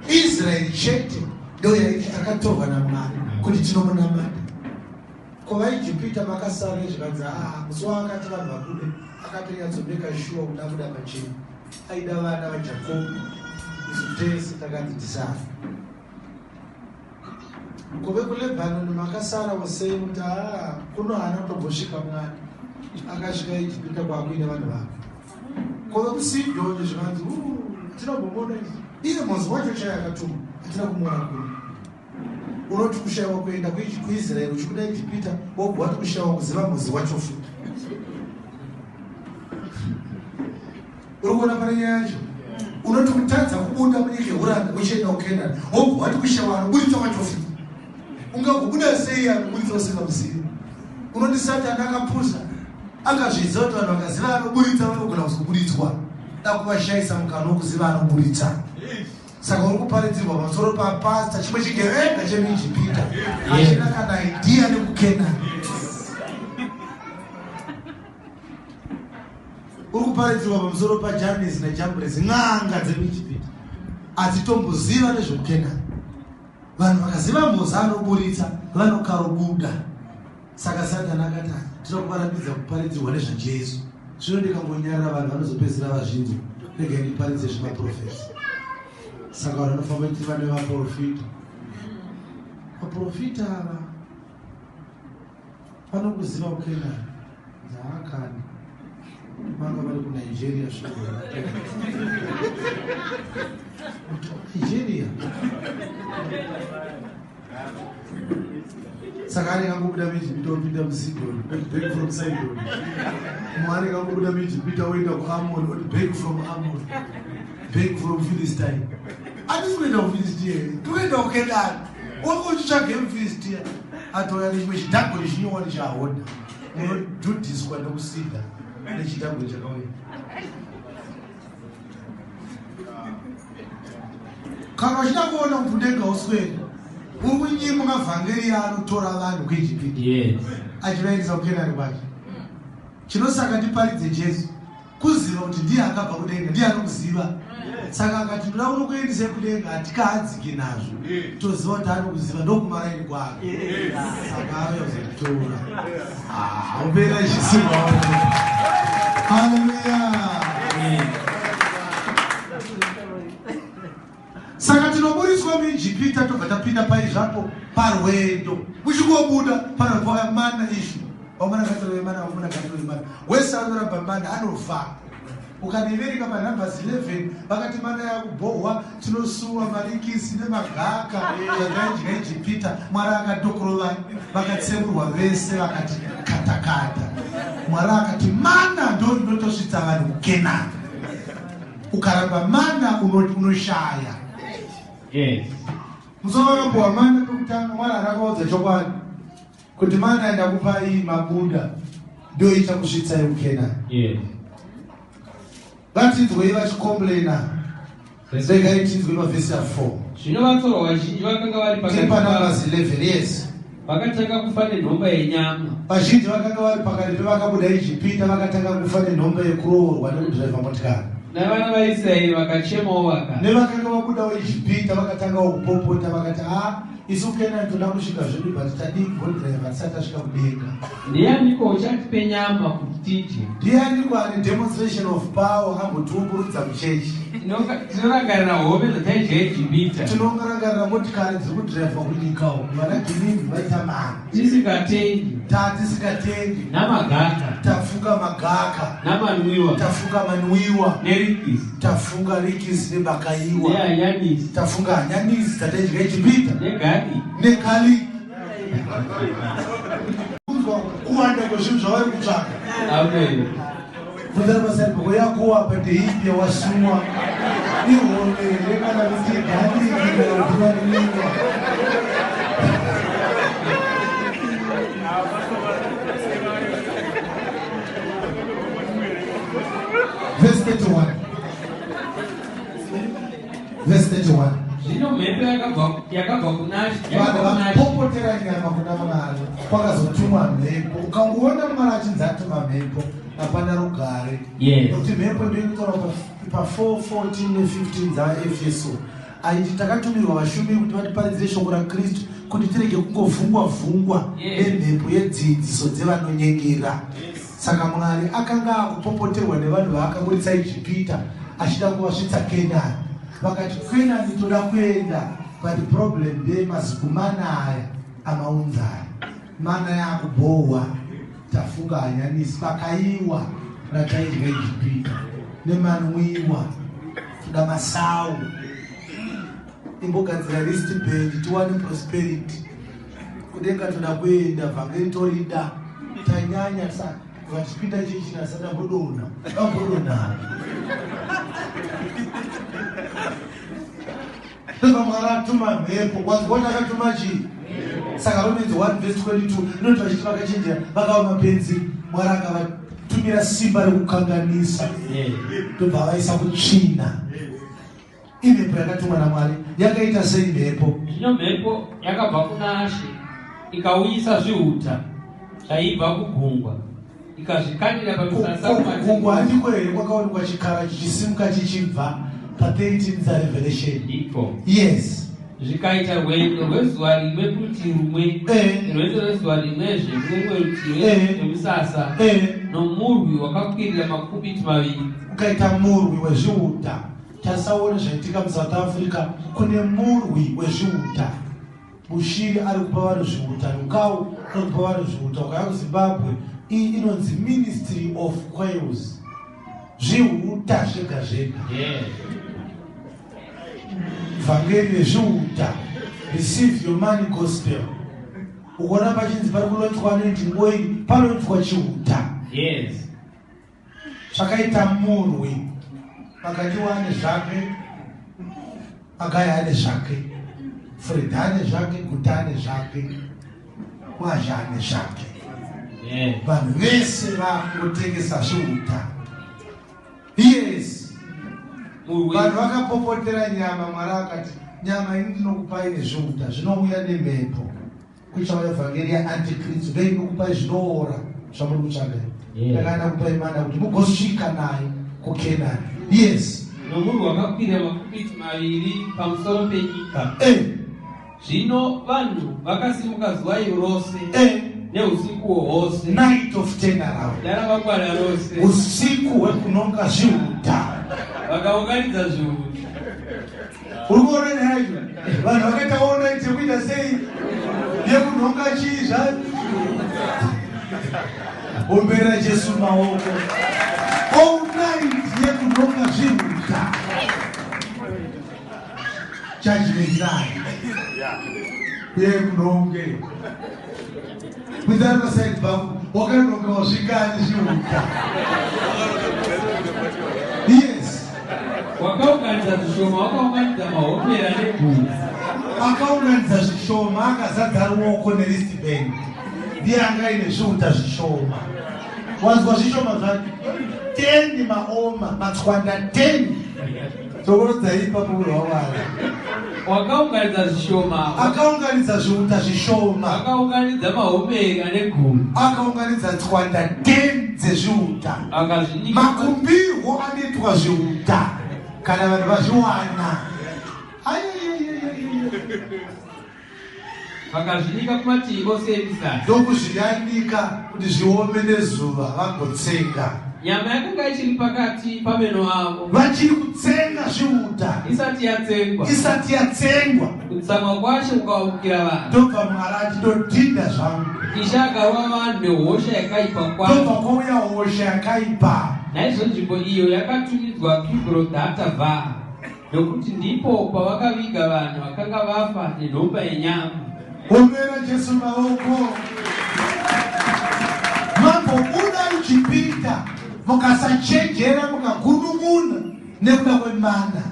Israeri chete ndo yaiti takatorwa naMwari kuti tinomunamata. Ko vaIjipita makasara zvikanzi musi waakati vanhu vabude akatonyatsobeka shuwa kuti abuda pachena. Aida vana vaJakobo, isu tese takanzi tisara. Ko vekuLebanon makasara sei kuti kuno haana kutombosvika mwana akasvika Ijipita kwakuine vanhu vake. Ko vekuSidhoni zvikanzi tinombomuona izvi. Iye Mozi wacho chaiye akatuma, hatina kumuona kuno. Unoti kushaiwa kuenda kuIsraeri uchibuda Ijipita, wobva wati kushaiwa kuziva Mozi wacho futi. Uri kuona pane nyaya yacho? Unoti kutadza kubuda munyika yeuranda uchienda kuKenani, wobva wati kushaiwa anoburitsa wacho futi. Ungagobuda sei anoburitsa usingamuzivi? Unoti Satani akapusa, akazviziva kuti vanhu vakaziva anoburitsa vanogona kuzoburitswa. Da kuvashaisa mukana wekuziva anoburitsa. Saka uri kuparidzirwa pamusoro papasta chimwe chigevenga chemuIjipita hachina kana idea nekuKenani. Uri kuparidzirwa pamusoro paJanes naJambres, n'anga dzemuIjipita hadzitomboziva nezvekuKenani. Vanhu vakaziva Moza anoburitsa vanokarobuda. Saka Satani akati tinoda kuvarambidza kuparidzirwa nezvaJesu. Zvino ndikangonyarara vanhu vanozopedzisira vazvinzwa. Regai ndiparidze zvemaprofeti. Saka vanhu vanofamba vachiti vane vaprofita. Vaprofita ava vanokuziva kuKenani dzaakani vanga vari kuNigeria svondo rakapera. Nigeria. Saka anenge angobuda muIjipita opinda muSidoni, back from Sidon. Mumwe anenge angobuda muIjipita oenda kuAmon, oti back from Amon, back from Philistine. Hatisi kuenda kuFilistia here? Tikuenda kuKenani. Wanga uchitsvaga muFilistia, atouya nechimwe chidhagoni chinyowani chahodha. Unodhudhiswa nekusida nechidhagoni chakauya. Kana uchida kuona kuti kudenga uswere, uri kunyimwa mavhangeri yaanotora vanhu kuIjipiti achivaendesa kuKenani kwake. Chinosaka ndiparidze Jesu kuziva kuti ndiye akabva kudenga, ndiye anokuziva. Saka akati ndoda kunokuendesai kudenga, hatikahadziki nazvo, toziva kuti anokuziva, ndokumaraini kwake. Saka auya kuzotitora. Upera ichisimba. Haleluya. Saka tinoburitswa muIjipita tobva tapinda pai zvapo parwendo. Muchingobuda panobva mana ishu. Vamuna katoro mana, vamuna katoro mana. Wese anoramba mana anofa. Ukaniverenga panumbers 11 vakati mana yakubhohwa, tinosuwa marikisi nemagaka zvataidya Ijipita. Mwari akatokurovai, vakatsemurwa vese vakati katakata. Mwari akati mana ndo rinotosvitsa vanhu kuKenani. Ukaramba mana unoshaya. Musoro wakapuwa mana pekutanga, Mwari akavaudza chokwadi kuti mana yandakupai mabuda ndiyo ichakusvitsai kuKenani. Ngatinzwei vachicomplaina. Regai tinzwe pavhesi ya4. Zvino vatorwa vazhinji vakanga vari Tiri pakati pavo paNumbers 11, yes. Vakatanga kufa nenhomba yenyama. Vazhinji vakanga vari pakati pevakabuda Ijipita vakatanga kufa nenhomba yekuroorwa nekudhiraivha motikari. Navana vaIsraeri vakachemawo vakati. Nevakanga vabudawo Ijipita vakatangawo kupopota vakati, "Ah, isu Kenani toda kusvika zvedu, but tadii kumbodhiraivha tisati tasvika kudenga?" Ndianiko uchatipe nyama kuti tidye? Ndianiko ane demonstration of power ambotiumburudza muchechi? Tinorangarira hove dzataidya Ijipita. Tinorangarira motikari dziri kudhiraivha kunyika uku, vana Ginimbi vaita mari. Tisingatengi. Tatisingatengi. Namagaka. Tafuka magaka. Namanwiwa. Tafuka manwiwa. Nerikisi. Tafunga rikisi nebakaiwa. Nehanyanisi. Tafunga hanyanisi dzataidya Ijipita. Negariki. Negariki. Kunzwa kuwanda kwezvinhu zvavari kutsvaka. Amen. Bvunzana pasai pako yako apa ndeipi yawasuwa? Ihove here kana kuti igariki kana kuti manwiwa? Verse 31. Verse 31. Zvino mhepo yakabva kunaShe. Vanhu vapopotera nyama kuna Mwari, kwakazotumwa mhepo. Ukangoona Mwari achinzi atuma mhepo, hapana rugare. Nokuti mhepo ndiyo inotaura pa 4:14 ne15 dzaEfeso. Aiti takatumirwa vashumiri kuti vatiparidzire shoko raKristu, kuti tirege kungovhungwa vhungwa nemhepo yedzidziso dzevanonyengera. Saka Mwari akanga akupopoterwa nevanhu vaakaburitsa Ijipita achida kuvasvitsa Kenani. Vakati Kenani toda kuenda, but problem ndeyemazikumana aya amaunza aya. Mana yaakubhohwa, tafunga hanyanisi pakaiwa rataidya Ijipita nemanwiwa, toda masau. Imbogadzira wristband tiwane prosperity. Kudenga toda kuenda, vhangeri torida, tanyanya vachipinda chechi nasadambodonha vambodonha. Ndobva Mwari atuma mhepo. Wanzwa akatuma chii? Saka Romans 1 verse 22 inoti vachiti vakachenjera vakava mapenzi, Mwari akavatumira simba rekukanganisa, ndobva vaisa kutsvina. Imhepo yakatumwa naMwari yakaita sei mhepo? Zvino mhepo yakabva kuna Ashe ikauyisa zvihuta zvaibva kugungwa, ikazvikandira pamisasa. Kugungwa handiko here kwakaonekwa chikara chichisimuka chichibva pa13 dzaRevelation? Ndiko. Yes. Zvikaita rwendo rwezuva rimwe kurutivi rumwe, rwendo rwezuva rimwezve kune rumwe rutivi rwemisasa, nomurwi wakakwirira makubiti 2. Ukaita murwi wezvihuta. Tasaone zvaitika muSouth Africa, kune murwi wezvihuta. Bushiri ari kupa vanhu zvihuta, Lukau ari kupa vanhu zvihuta. Ukaya kuZimbabwe, iyi inonzi Ministry of Quails, zvihuta zvega zvega. Vhangeri rezvihuta, receive your money gospel. Ukaona pachinzi pari kulaunchwa anointing oil, palaunchwa chihuta. Zvakaita murwi, Makandiwa ane zvake, Magaya ane zvake, Freda ane zvake, Guta ane zvake, Mwazha ane zvake. Vanhu vese vakungotengesa zvihuta. Yes. Murwi. Vanhu vakapopotera nyama, Mwari akati nyama ini ndinokupai nezvihuta zvinouya nemhepo. Kuchauya vhangeri yaantikristu, ndo inokupai zvinoora zvamuri kutsvaga. Ndakanda kupai mana kuti mugosvika nayo kuKenani. Yes. Nomurwi wakakwirira makubiti 2 pamusoro penyika. Zvino vanhu vakasimuka zuva iro rose neusiku hwose. Night of turnaround. Naramangwana rose. Usiku hwekunonga zvihuta. Vakaunganidza zvihuta. Uri kuona nyaya yacho? Vanhu vakaita all night yekuita sei? Yekunhonga chii zva? Ombera Jesu maoko. All night yekunhonga zvihuta. Judgment night. Yekunhonge. Kudzana paside pako wakanhonga wasvikani zvihuta. Yes. Wakaunganidza zvishoma, wakaunganidza mahomera negumi. Akaunganidza zvishoma, akazadza ruoko newristband, ndiye anga aine zviuta zvishoma. Wanzwa zvishoma zvacho 10 maoma matswanda 10. Tsokorodza ipapo munhu waMwari. Wakaunganidza zvishoma. Akaunganidza zviuta zvishoma. Akaunganidza mahomeri ane gumi. Akaunganidza tswanda 10 dzezviuta. Akazvinyika. Makumbirwo anoitwa zviuta kana vanhu vazviwana. Vakazvinyika kumativi ose emisasa. Ndokuzviyanika kuti zviome nezuva vagotsenga. Nyama yakanga ichiri pakati pameno avo. Vachiri kutsenga zviuta. Isati yatsengwa. Isati yatsengwa. Kutsamwa kwaShe kukavamukira vanhu. Ndobva Mwari ati ndodhinda zvangu. Ishe akarova vanhu nehosha yakaipa kwazvo. Ndobva kwauya hosha yakaipa. Naizvo nzvimbo iyo yakatumidzwa Kibrodhatavha, nokuti ndipo pavakaviga vanhu vakanga vafa nenhomba yenyama. Omera Jesu maoko. Mambobuda Ijipita mukasachenjera mukagunun'una nekuda kwemana,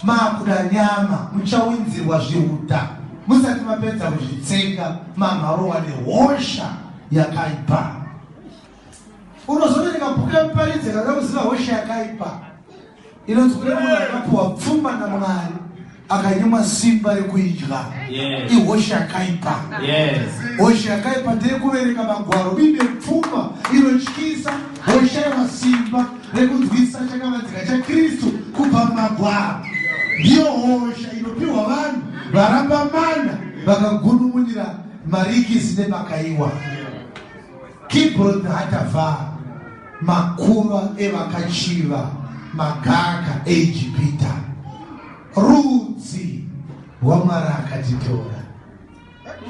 maakuda nyama, muchawinzirwa zvihuta musati mapedza kuzvitsenga, mamharowa nehosha yakaipa. Unozoverenga bhuku yaMuparidzi kana kuziva hosha yakaipa inonzi kune munhu akapiwa pfuma naMwari akanyimwa simba rekuidya. Ihosha yakaipa. Hosha yakaipa ndeyekuverenga magwaro uine pfuma inotyisa, woshaiwa simba rekunzwisa chakavanzika chaKristu kubva mumagwaro. Ndiyo hosha inopiwa vanhu varamba mana vakagunun'unira marikisi nemakaiwa. Kibroth Hatavah, makuva evakachiva magaka eIjipita, rudzi rwaMwari akatitora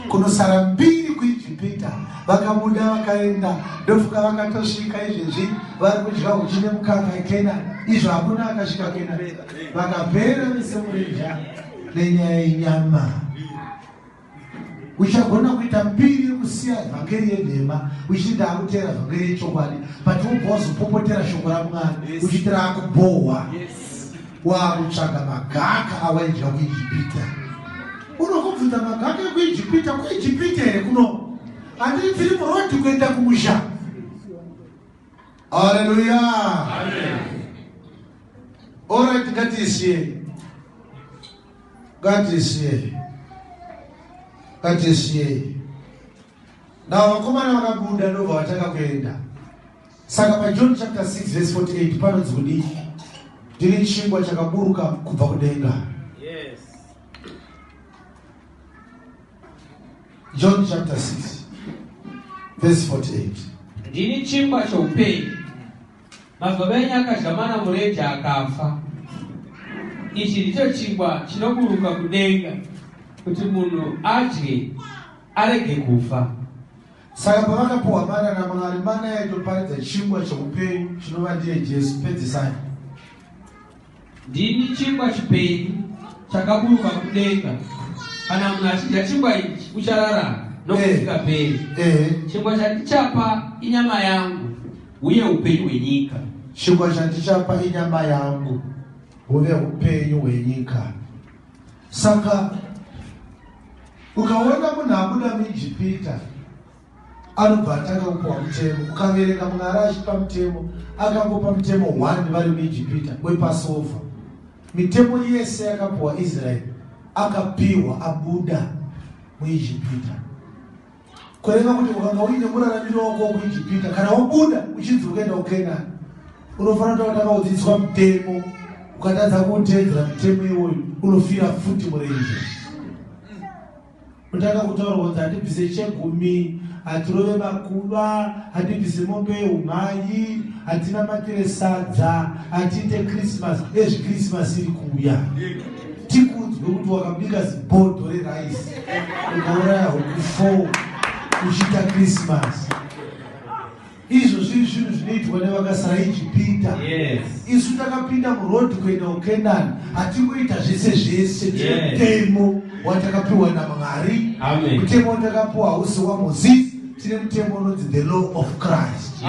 kunosara mbiri kuIjipita. Vakabuda vakaenda, ndofuka vakatosvika izvezvi vari kudya uchi nemukaka eKenani. Izvo hakuna akasvika Kenani, vakapera vese murenje nenyaya yenyama. Uchagona kuita mbiri yekusiya vhangeri yenhema uchiti ndakuteera vhangeri yechokwadi, but wobva wazopopotera shoko raMwari uchiti raakubhohwa. Waakutsvaga magaka awaidya kuIjipita. Unokubvunza magaka ekuIjipita, kuIjipita here kuno? Handiti tiri murodhi kuenda kumusha. Haleluya. Alright, ngatiisiyei. Ngatisiyei. Ngatisiyei. Now vakomana vakabuda ndobva vatanga kuenda. Saka paJohn chapter 6 verse 48 panonzi kudii? Ndini chingwa chakaburuka kubva kudenga. Yes. John chapter 6 verse 48. Ndini chingwa choupenyu. Madzibaba enyu akadya mana murenje akafa. Ichi ndicho chingwa chinoburuka kudenga, kuti munhu adye arege kufa. Saka pavakapuhwa mana naMwari, mana yaitoparidza chingwa cheupenyu chinova ndiye Jesu. Pedzisai. Ndini chingwa chipenyu chakaburuka kudenga. Kana munhu achidya chingwa ichi uchararama nokusingaperi. Chingwa chandichapa inyama yangu, uye upenyu hwenyika. Chingwa chandichapa inyama yangu, huve upenyu hwenyika. Saka ukaona munhu abuda muIjipita anobva atanga kupiwa mutemo. Ukaverenga Mwari achipa mutemo, akangopa mutemo 1 vari muIjipita wePassover. Mitemo yese yakapiwa Israeri akapiwa abuda muIjipita. Kureva kuti ukanga uine muraramiro wako wekuIjipita, kana wabuda uchinzi ukaenda kuKenani, unofanira kuti watanga kudzidziswa mutemo. Ukatadza kuteedzera mutemo iwoyo, unofira futi murenje. Kutanga kutaura kunzi hatibvise chegumi, hatirove makuva, hatibvise mombe yeumhanyi, hatinamatire sadza, hatiite Christmas. Ezvi Christmas iri kuuya. Tikuudzwe kuti wakabika zibhodho reraisi ukauraya huku 4 uchiita Christmas. Izvo zviri zvinhu zvinoitwa nevakasara Ijipita. Isu takapinda muroad kuenda kuKenani, hatingoita zvese zvese. Tine mutemo watakapiwa naMwari. Mutemo watakapiwa hausi waMozisi. Tine mutemo unonzi the law of Christ.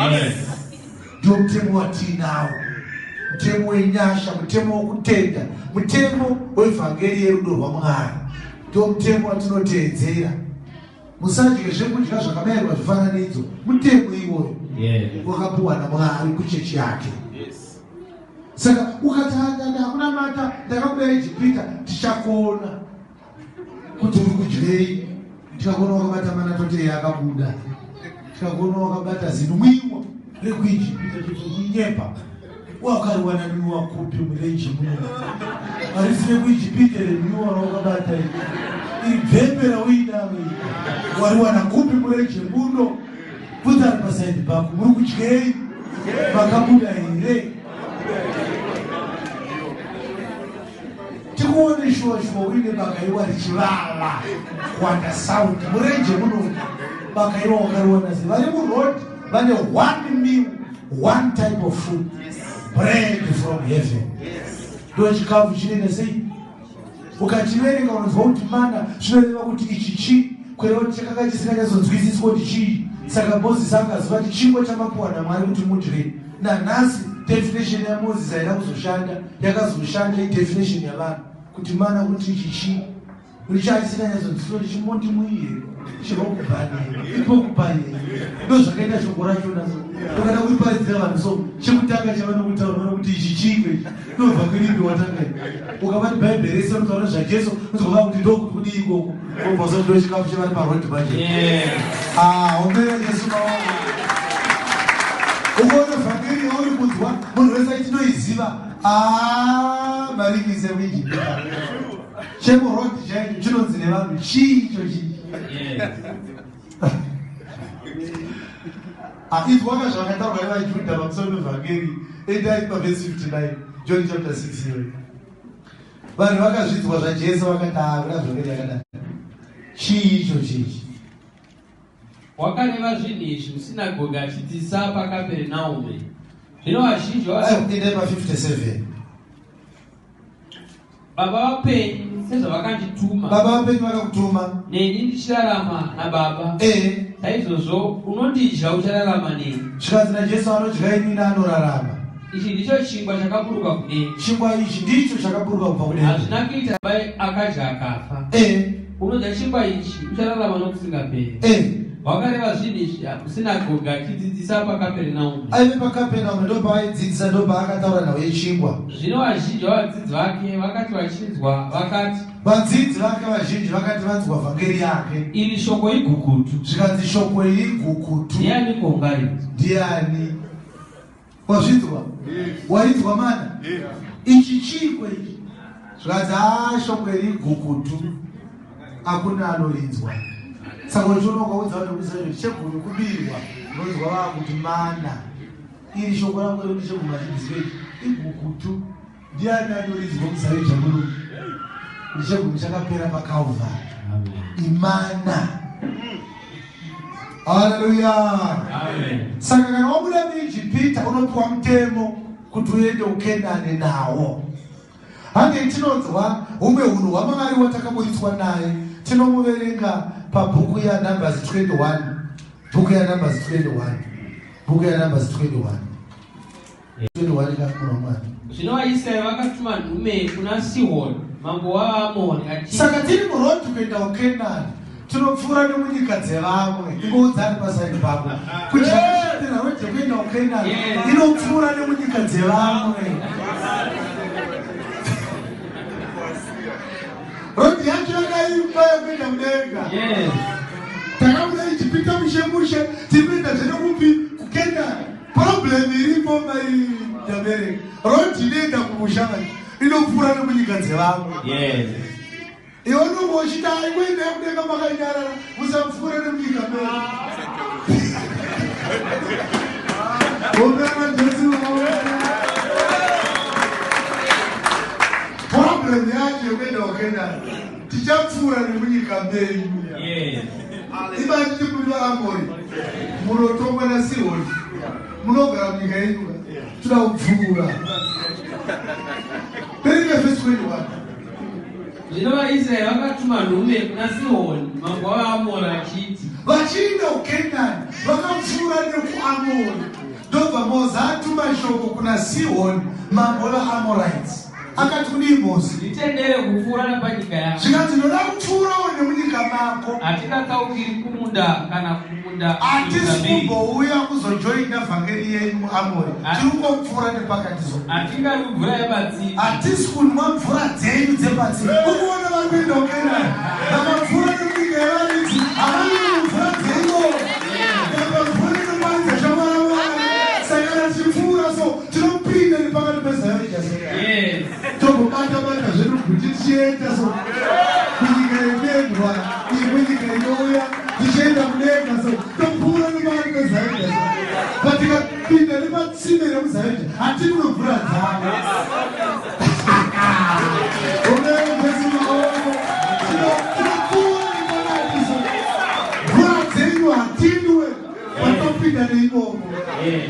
Ndiwo mutemo watiinawo, mutemo wenyasha, mutemo wokutenda, mutemo wevhangeri yerudo rwaMwari. Ndomutemo watinoteedzera. Musadye zvekudya zvakabayirwa zvifananidzo. Mutemo iwoyo wakapuwa naMwari kuchechi yake. Saka ukati ndakunamata, ndakabuda Ijipita, tichakuona kuti uri kudyei. Tikakuona wakabata mana toti akabuda, tikakuona wakabata zinwiwa rekuIjipita toti kunyepa. Wakariwana nwiwa kupi murenje muno? Harisi rekuIjipita renwiwa rawakabata iri, iri bvembe rauinaro iri wariwana kupi murenje muno? Bvunza ari pasaidi pako, muri kudyei? Makabuda here? Tikuone shuwa shuwa uine bakaiwa richivava kuwanda saundi murenje muno. Bakaiwa wakariwana sei? Vari muroad vane one meal, one type of food, bread from heaven. Ndo chikafu chinoita sei? Ukachiverenga unonzwa kuti mana zvinoreva kuti ichi chii, kureva kuti chakanga chisinganyatsonzwisiswa kuti chii. Saka Mozisi akaziva kuti chingwa chamapuwa naMwari kuti mudye. Nanhasi definition yaMozisi haina kuzoshanda, yakazoshanda idefinition yavanhu kuti mana kuti ichi chii. Richachisinganyatsonzwisiswa kuti chimondi mwii here, chirokubhani here, ipokubhani here. Ndo zvakaita shoko rachona. So ukada kuriparidzira vanhu, so chekutanga chavanokutaura vanokuti ichi chiiko ichi, ndobva kuripi watanga. Ukavati Bhaibheri rese rinotaura zvaJesu, unozova kuti ndokuti kudii ikoko, obva so ndo chikafu chevari paroad manje. Ombera Jesu maoko. Ukaona vhangeri yauri kunzwa munhu wese achinoiziva, maringise muIjipita chemuroad chaicho chinonzi nevanhu chii icho chii? Izwaka zvakataurwa nevaJudha pamusoro pevhangeri. Endai pavhesi 59, John chapter 6 iyoyo. Vanhu vakazvidzwa zvaJesu vakati hakuna vhangeri yakadai, chii icho chichi? Wakareva zvinhu izvi musinagoge achidzidzisa paKaperenaume. Zvino vazhinji Endai pa57. Baba vapenyu sezvavakandituma, Baba vapenyu vakakutuma, neni ndichirarama naBaba, saizvozvo unondidya uchararama neni. Zvikanzi naJesu, anodya inini anorarama. Ichi ndicho chingwa chakaburuka kudenga. Chingwa ichi ndicho chakaburuka kubva kudenga. Hazvina kuita baba akadya akafa. Unodya chingwa ichi uchararama nokusingaperi. Wakareva zvinhu izvi musinagoge achidzidzisa paKaperenaume. Aive paKapenaume, ndopaaidzidzisa, ndopaakataura nhau yechingwa. Zvino vazhinji vavadzidzi vake vakati vachinzwa vakati, Vadzidzi vake vazhinji vakati vanzwa vhangeri yake, iri shoko igukutu. Zvikanzi shoko iri igukutu. Ndianiko ungarinzwa? Ndiani wazvinzwa? Wainzwa mana ichi chiiko ichi? Zvikanzi a shoko iri igukutu, hakuna anorinzwa. Saka uchiona ukaudza vanhu kuZion chegumi kubirwa, unonzwa vakuti mana iri shoko rako rekuti chegumi hachibviswe, ichi igukutu, ndiani anorinzwa muZion chamuno kuti chegumi chakapera paCalvary, imana? Haleluya! Saka kana wabuda muIjipita unopiwa mutemo kuti uende uKenani nawo. Hangei tinonzwa humwe unhu hwaMwari watakaburitswa naye. Tinomuverenga pabhuku yaNumbers 21, bhuku yaNumbers 21, bhuku yaNumbers 21, 21 ka, munhu waMwari. Zvino vaIsraeri vakatuma nhume kuna Sihoni mambo wavaAmori achiti, Saka tiri muroad kuenda kuKenani, tinopfuura nemunyika dzevamwe. Ingoudzani pasaidi pako kuti zvakashatira road yekuenda kuKenani inopfuura nemunyika dzevamwe. Road yacho yakaipa yekuenda kudenga. Takabuda Ijipita mushe mushe, tiri kuenda zvenekupi? KuKenani. Problem iripo maidabereka, road inoenda kumusha mai inopfuura nemunyika dzevamwe. Iwe unonge uchiti aingoendai kudenga makanyarara, musapfuura nemunyika medu. Ombera Jesu. Problem yacho yekuenda kuKenani, tichapfuura nemunyika menyu. Imati tikuti vaAmori munotongwa naSihoni, munogara munyika yenyu, toda kupfuura. Verenga vhesi 21. Zvino vaIsraeri vakatuma nhume kuna Sihoni mambo wavaAmori achiti, Vachienda kuKenani vakapfuura nekuAmori. Ndobva Moza atuma shoko kuna Sihoni mambo wevaAmorites. Akati kudii Mosi? Nditendere kupfuura napanyika yako. Zvikanzi ndoda kupfuurawo nemunyika mako. Hatingatsaukiri kumunda kana kumunda. Hatisi kumbouya kuzojoina vhangeri yenyu muAmori. Tiri kungopfuura nepakati so. Hatinganwi mvura yepatsime. Hatisi kunwa mvura dzenyu dzepatsime. Ukuona vari kuenda kuKenani. Vakapfuura nemunyika yevaridzi. Havanwi mvura dzenyu. Vakapfuura neparidza shoko raMwari. Saka kana tichipfuura so tinopinda nepakati peZion Jazera. Yes. Tombobata bata zvedu kuti tichienda so kunyika yekuendwa imwe nyika inouya tichienda kudenga so topfuura nepakati peZion Jazera. But tikapinda nepatsime remuZion hatiri mvura dzavo. Omero Jesu maoko. Tinopfuura nepakati so mvura dzenyu hatinwe patopinda neimomo. Yes.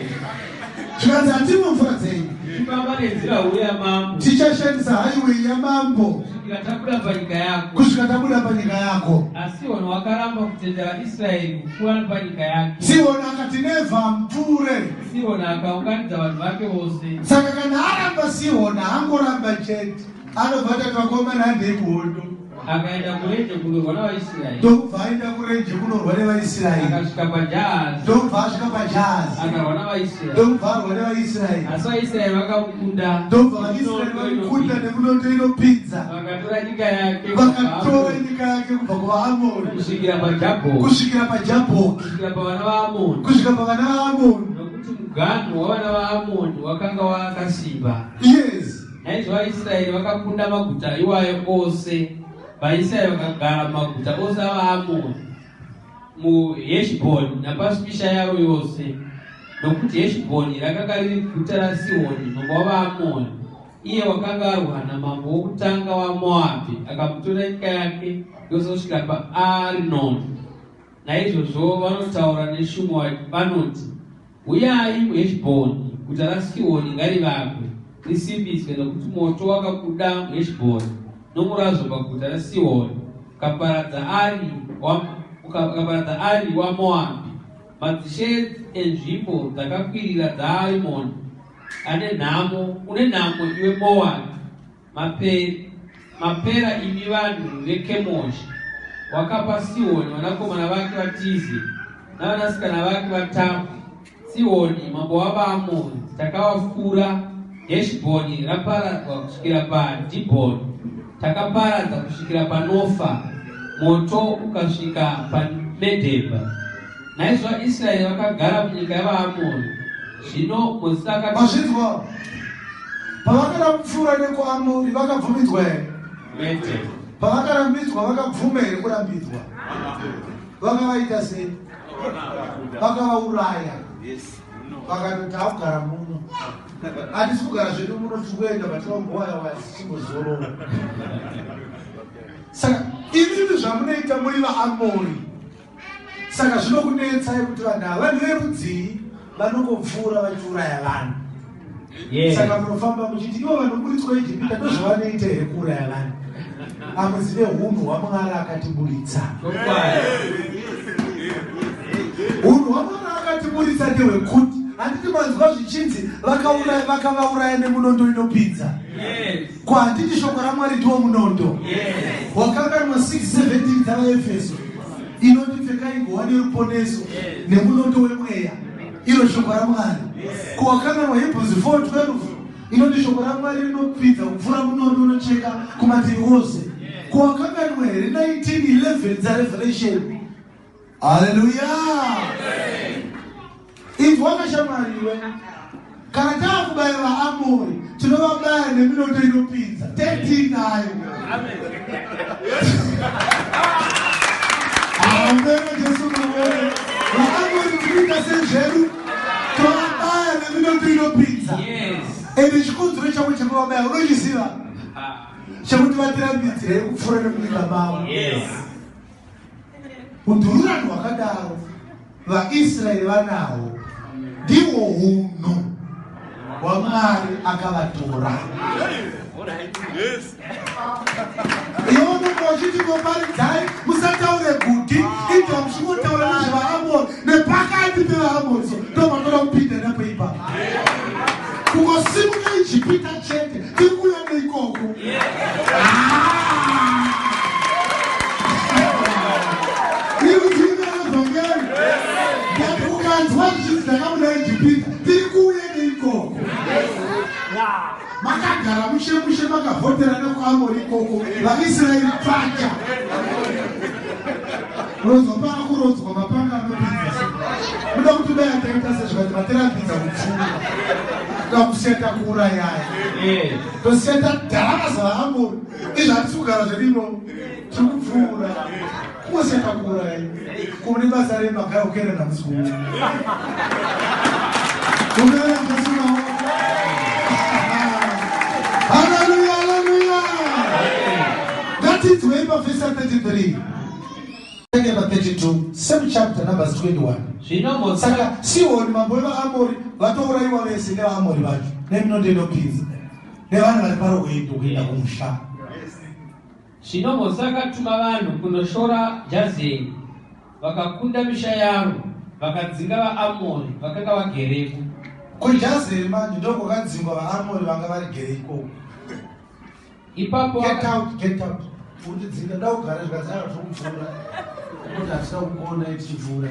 Zvikanzi hatinwe mvura dzenyu. Tichifamba nenzira huru yamambo. Tichashandisa highway yamambo Kusvikira tabuda panyika yako. kusvika tabuda panyika yako. Asi Sihoni wakaramba kutendera Israeri kupfuura panyika yake. Sihoni akati never mupfuure. Sihoni akaunganidza vanhu vake vose. Saka kana aramba Sihoni haangoramba chete, anobva atati vakomana handei kuhondo. Akaenda kurenje kundorwa navaIsraeri. Ndokubva aenda kurenje kunorwa nevaIsraeri. Akasvika paJahazi. Ndokubva asvika paJahazi. Akarwa navaIsraeri. Ndokubva arwa nevaIsraeri. Asi vaIsraeri vakamukunda. Ndokubva vaIsraeri vamukunda nemunondo inopinza. Vakatora nyika yake. Vakatora nyika yake kubva kuvaAmori. Kusvikira paJabhoki. Kusvikira paJabhoki. Kusvikira pavana vaAmoni. Kusvika pavana vaAmoni. Nokuti muganhu wavana vaAmoni wakanga wakasimba. Yes. Naizvo vaIsraeri vakakunda maguta iwayo ose. VaIsraeri vakagara mumaguta ose avaAmoni, muHeshbhoni napasi misha yaro yose. Nokuti Heshbhoni rakanga riri guta raSihoni mambo wavaAmoni, iye wakanga arwa namambo wokutanga waMoabhi, akamutora nyika yake yose kusvikira paArinoni. Naizvozvo vanotaura neshumo vanoti, Uyai muHeshbhoni, guta raSihoni ngarivakwe, risimbiswe, nokuti moto wakabuda muHeshbhoni, nomurazvo paguta raSihoni, ukaparadza Ari ukaparadza Ari waMoabhi. Madzishe enzvimbo dzakakwirira dzaArimoni ane nhamo, une nhamo iwe Moabhi. Mapera imi vanhu veKemoshi. Wakapa Sihoni vanakomana vake vatize, navanasikana vake vatapwe. Sihoni mambo wavaAmori takavafura, Heshbhoni raparadzwa kusvikira paDhibhoni, takaparadza kusvikira paNofa, moto ukasvika paMedhebha. Naizvo vaIsraeri vakagara munyika yavaAmori. Zvino Mozisi akati Mazvinzwa? Pavakada kupfuura nekuAmori vakabvumidzwa here? Kwete. Pavakarambidzwa vakabvuma here kurambidzwa? Vakavaita sei? Vakavauraya. Vakatoti takugara muno. Hatisi kugara zvedu muno, tiri kuenda patinomboya wasichimbozorora. Saka imimi zvamunoita muri vaAmori. Saka zvinokunetsai kuti vanhu ava vanhu verudzii vanongopfuura vachiuraya vanhu. Saka munofamba muchiti ivo vanoburitswa Ijipita ndozvavanoita here kuuraya vanhu? Hamuzive hunhu hwaMwari akatiburitsa. Hunhu hwaMwari akatiburitsa ndehwekuti handiti manzwa zvichinzi vakavauraya nemunondo inopinza. Ko handiti shoko raMwari ndiwo munondo? Wakanganwa 6:17 dzavaEfeso inoti pfekai ngowani yeruponeso nemunondo wemweya, iro shoko raMwari. Ko wakanganwa Hebrews 4:12 inoti shoko raMwari rinopinza kupfuura munondo unocheka kumativi ose. Ko wakanganwa here 19:11 dzaRevelation? Haleluya! Inzwa kashamwari iwe. Kana taakubaya vaAmori tinovabaya neminondo inopinza tetiinayo. Amen. Jesu mawere. Vaamori tinoita sezvedu tovabaya neminondo inopinza. Ende chikonzero chavo chekuvabaya unochiziva? Chekuti vatirambidzirei kupfuura nemunyika mavo. Udhururani hwakadaro vaIsraeri vanahwo ndihwo hunhu hwaMwari akavatora. Iwe unonga uchiti ngoparidzai musataure gudhi idwa muchingotaura nezvevaAmori nepakati pevaAmori so ndopatoda kupinda napo ipapo. Kungosimuka Ijipita chete tiri kuuya neikoko. Mushe mushe makavhoterana kuAmori ikoko, vaIsraeri pfacha. Unonzwa paakurodzwa mapanga anopinza. Muda kuti dai ataita sezvikati matirapidza kupfuura. Toda kuseta kuurayai. Toseta dharakaza vaAmori. Izvi hatisi kugara zvirimo. Tiri kupfuura. Kungoseta kuurayai. Kune basa remagaya kuenda namusi kuuya. Unoona Jesu maoko. Hallelujah, hallelujah. Ngatinzwei pavhesi 33. Tenge pa 32, same chapter, Numbers 21. Zvino Mozisi Saka Sihoni mambo wevaAmori vatourayiwa vese nevaAmori vacho neminondo inopinza nevanhu vari parwendo kuenda kumusha. Zvino Mozisi akatuma vanhu kundoshora Jazeri, vakakunda misha yaro, vakadzinga vaAmori vakanga vagereko. KuJazeri manje ndokwakadzingwa vaAmori vanga varigere ikoko. Ipapo Get out, get out. Undidzinga nda kugara zvikazara zvokupfuura. Kuti hatina kukuona tichipfuura.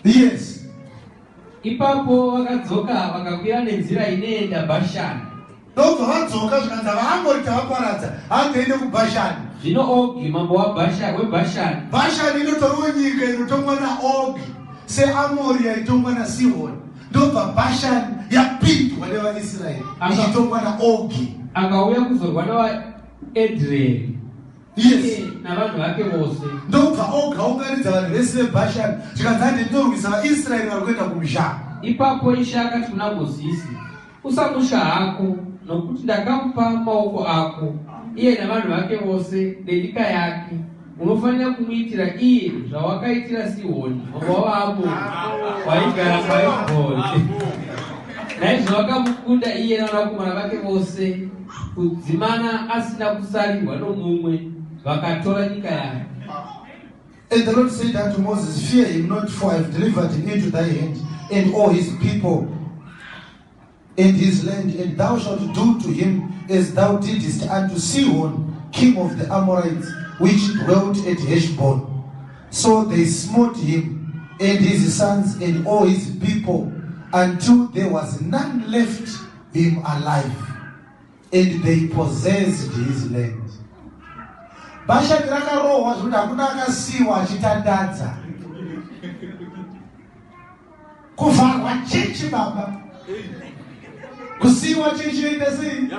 Yes. Ipapo vakadzoka vakakwira nenzira inoenda Bhashani. Ndobva vadzoka zvikanzi vaAmori tavaparadza, handiende kuBhashani. Zvino Ogi mambo weBhashani Bhashani inotoriwo nyika inotongwa naOgi seAmori yaitongwa naSihoni. Ndobva Bhashani yapindwa nevaIsraeri ichitongwa naOgi. Akauya kuzorwa navaEdrei Yes. iye navanhu vake vose. Ndobva Ogi aunganidza vanhu vese veBhashani zvikanzi hande ndinorwisa vaIsraeri vari kuenda kumusha. Ipapo Ishe akati kuna Mozisi, "Usamutya hako, nokuti ndakamupa maoko ako, iye navanhu vake vose nenyika yake. Unofanira kumuitira iye zvawakaitira Sihoni mambo wavaAmori waigara paHeshbhoni." Naizvozvo vakamukunda iye navanakomana vake vose kudzimana asina kusarirwa nomumwe, vakatora nyika yake. And the Lord said unto Moses, "Fear him not, for I have delivered him into thy hand, and all his people, and his land, and thou shalt do to him as thou didst unto Sihon, king of the Amorites, which dwelt at Heshbon." So they smote him and his sons and all his people until there was none left him alive, and they possessed his land. Bhashani rakarohwa zvekuti hakuna akasiyiwa achitandadza. Kuvharwa chechi baba, kusiyiwa chechi yoita sei?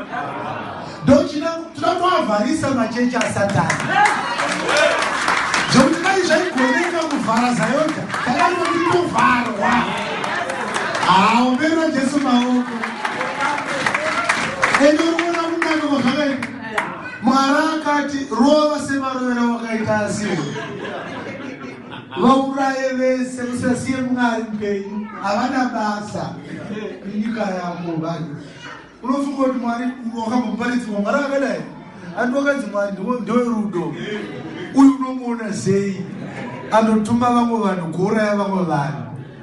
Ndochina toda kuavharisa machechi aSatani zvokuti dai zvaigoneka kuvhara ZAOGA, takatoti tovharwa. Haombera Jesu maoko. Ende uri kuona kunaka kwazvakaita. Mwari akati, "Rova semarovero wakaita asiwo, vauraye vese, musasiye Mwari mupenyu, havana basa nenyika yako." Vanhu unofunga kuti Mwari wakamboparidzwa Mwari akadai? Andi wakanzi Mwari ndewerudo. Uyu unomuona sei anotuma vamwe vanhu kuuraya vamwe vanhu?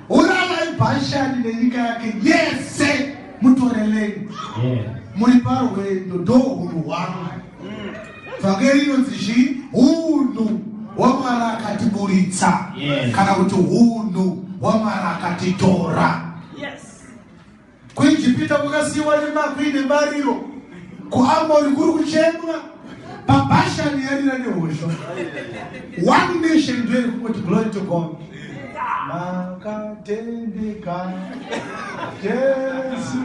Urayai Bhashani nenyika yake yese, mutoreleni muri parwendo. Ndo hunhu hwangu. Vhangeri inonzi chii? Hunhu hwaMwari akatiburitsa kana kuti hunhu hwaMwari akatitora. KuIjipita kwakasiyiwa kuine mariro, kuAmori kuri kuchemwa, paBhashani yarira nehosho. One nation ndoiri kungoti, "Glory to God, makatendeka Jesu."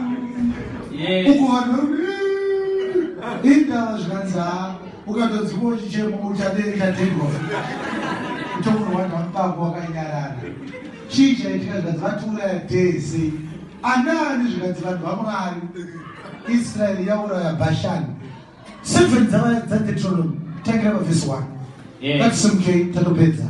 Uku vanhu vari indava zvikanzi, ha, ukatodzikwa uchichema uchatendwa, utokurwanda mupako wakanyarara. Chii chaitika? Zvikanzi vatiuraya tese. Anani? Zvikanzi vanhu vaMwari, Israeri yauraya Bhashani. Seven dzaDeuteronomy, tangira pavhesi 1. Ngatisimukei, tatopedza.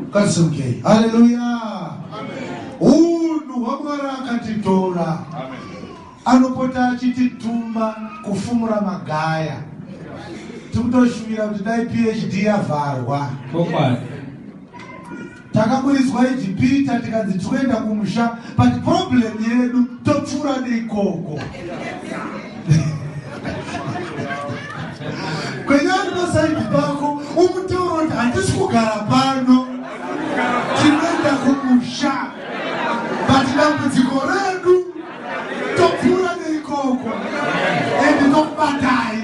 Ngatisimukei. Haleluya! Hunhu hwaMwari akatitora anopota achitituma kufumura magaya. Tikutoshuvira kuti dai PhD yavharwa. Takaburitswa Ijipita tikanzi tikuenda kumusha, but problem yedu topfuura neikoko. Kwenyani pasaidi pako umutaura kuti handisi kugara pano, tinoenda. Ruzha. But dambudziko redu, topfuura neikoko, endi tokubatai,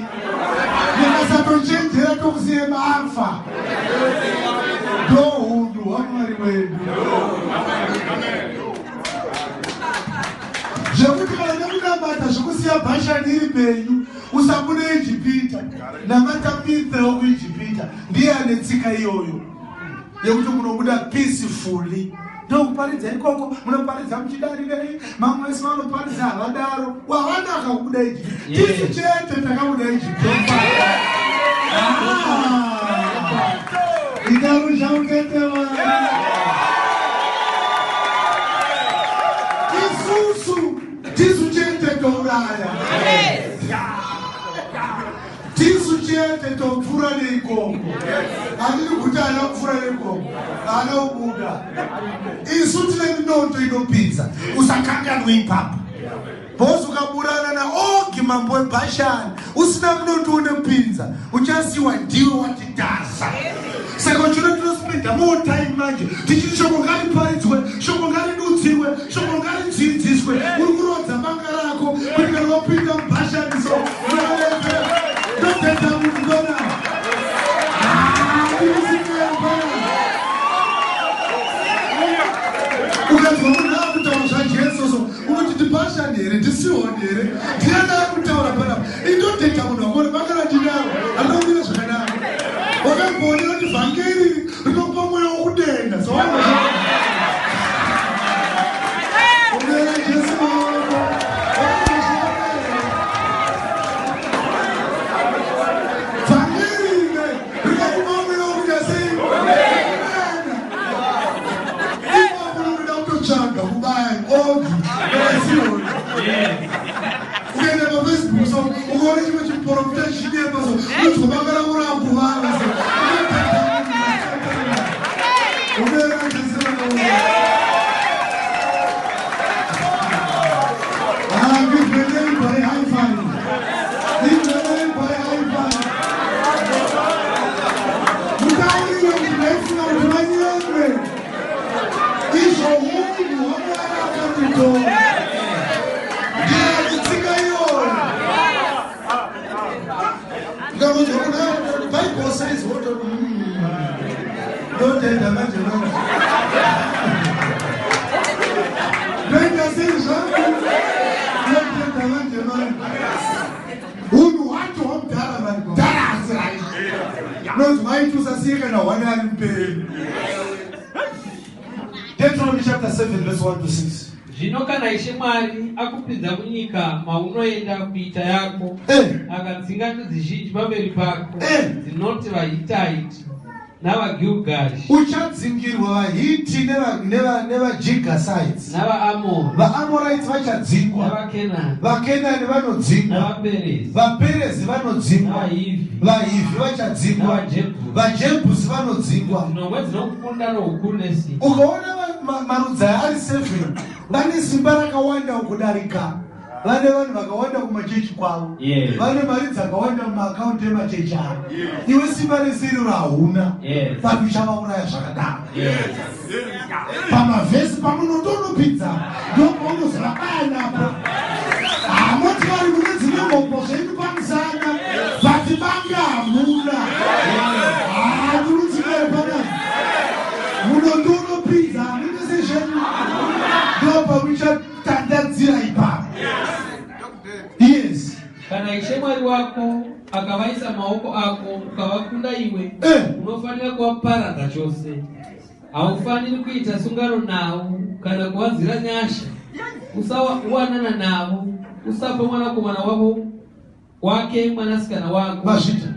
mukasatochenjera tokusiye mafa. Ndo hunhu hwaMwari wedu, zvekuti kana nekunamata zvekusiya Bhashani iri penyu, usabude Ijipita. Namata Mithra wekuIjipita, ndiye ane tsika iyoyo yekuti munobuda peacefully. Ndokuparidza ikoko, munoparidza muchidarirei. Mamwe ese vanoparidza havadaro, wavanaka kubuda Ijipita. Tisu chete takabuda Ijipita. Itarusha uketewa isusu, tisu chete touraya, tisu chete topfuura neikoko. Handidi kuti ana kupfuura neikoko, ana kubuda. Isu tine minondo inopinza. Usakanganwe ipapo, bhosi. Ukaburana naOgi mambo weBhashani usina munondo unopinza, uchasiwa ndiwe watidhasa. Saka uchino tinospenda more time manje tichiti shoko ngariparidzwe, shoko ngaridudzirwe, shoko ngaridzidziswe. Uri kurodza banga rako kuti kana wapinda muBhashani, so ndotenda munhu ndona. Ukanzwa munhu akutaura zvaJesu, so unoti, "Ndibhashani here? NdiSihoni here? Ndiani akutaura panapa?" Indotenda munhu wakona banga randinaro handinomira zvakanaka. Wakamboonera kuti vhangeri rinopa mweya wokudenda. Sawana omera Jesu maoko. Vhangeri rinokupa mweya wokuita sei? Kudenda. Ipapo unoda kutotsvaga kubaya Ogi naSihoni. Ukaenda paFacebook, so ukaona chimwe chiprofita chichinemba, so unonzwa banga rako rakuvava. So omera Jesu rakaona. Ah, give the neighbor a high five. Give the neighbor a high five. Mutaurire kuti ndaifunga kuti vanyemwe. Izvo hunhu hwaMwari akatitora. Ndiani tsika iyoyo? Ukangonzwa kuna Bible says what? Ndotenda manje manje. Ndoita sei zvangu? Ndotenda manje manje. Hunhu hwacho hwamudhara mani dhara asi right. Nonzi waiti usasiye kana hwani ari mupenyu. Deuteronomy chapter 7 verse 1 to 6. Zvino kana Ishe Mwari akupinza munyika maunoenda kuita yako, akadzinga ndudzi zhinji pamberi pako, dzinoti vaHitaiti navaGirgashi, Uchadzingirwa vaHiti nevaGirgashites, navaAmori, vaAmorites vachadzingwa, navaKenani, vaKenani vanodzingwa, navaPerezi, vaPerezi vanodzingwa, navaHivhi, vaHivhi vachadzingwa, navaJebhusi, vaJebhusi vanodzingwa. Nomwe dzinokukunda noukuru nesimba. Ukaona marudzi aya ari 7, vane simba rakawanda kudarika, vane vanhu vakawanda kumachechi kwavo, vane mari dzakawanda mumaakaunti emachechi avo. Iwe simba resiriro hauna, but uchavauraya zvakadaro. Pamavhesi pamunotonopidza ndopaunozovabaya napo. Hamoti vari mune dzimwe ngombo zvenyu pamusana, but banga hamuna. Hamurudzikare panapa, munondonopidza, hamuite sezvenyu, ndopamuchatandadzira ipapo. Yes. Kana Ishe Mwari wako akavaisa maoko ako ukavakunda iwe, unofanira kuvaparadza chose. Haufaniri kuita sungano navo kana kuvanzwira nyasha. Usawanana navo, usapa mwanakomana wavo wake mwanasikana wako. Mazvita.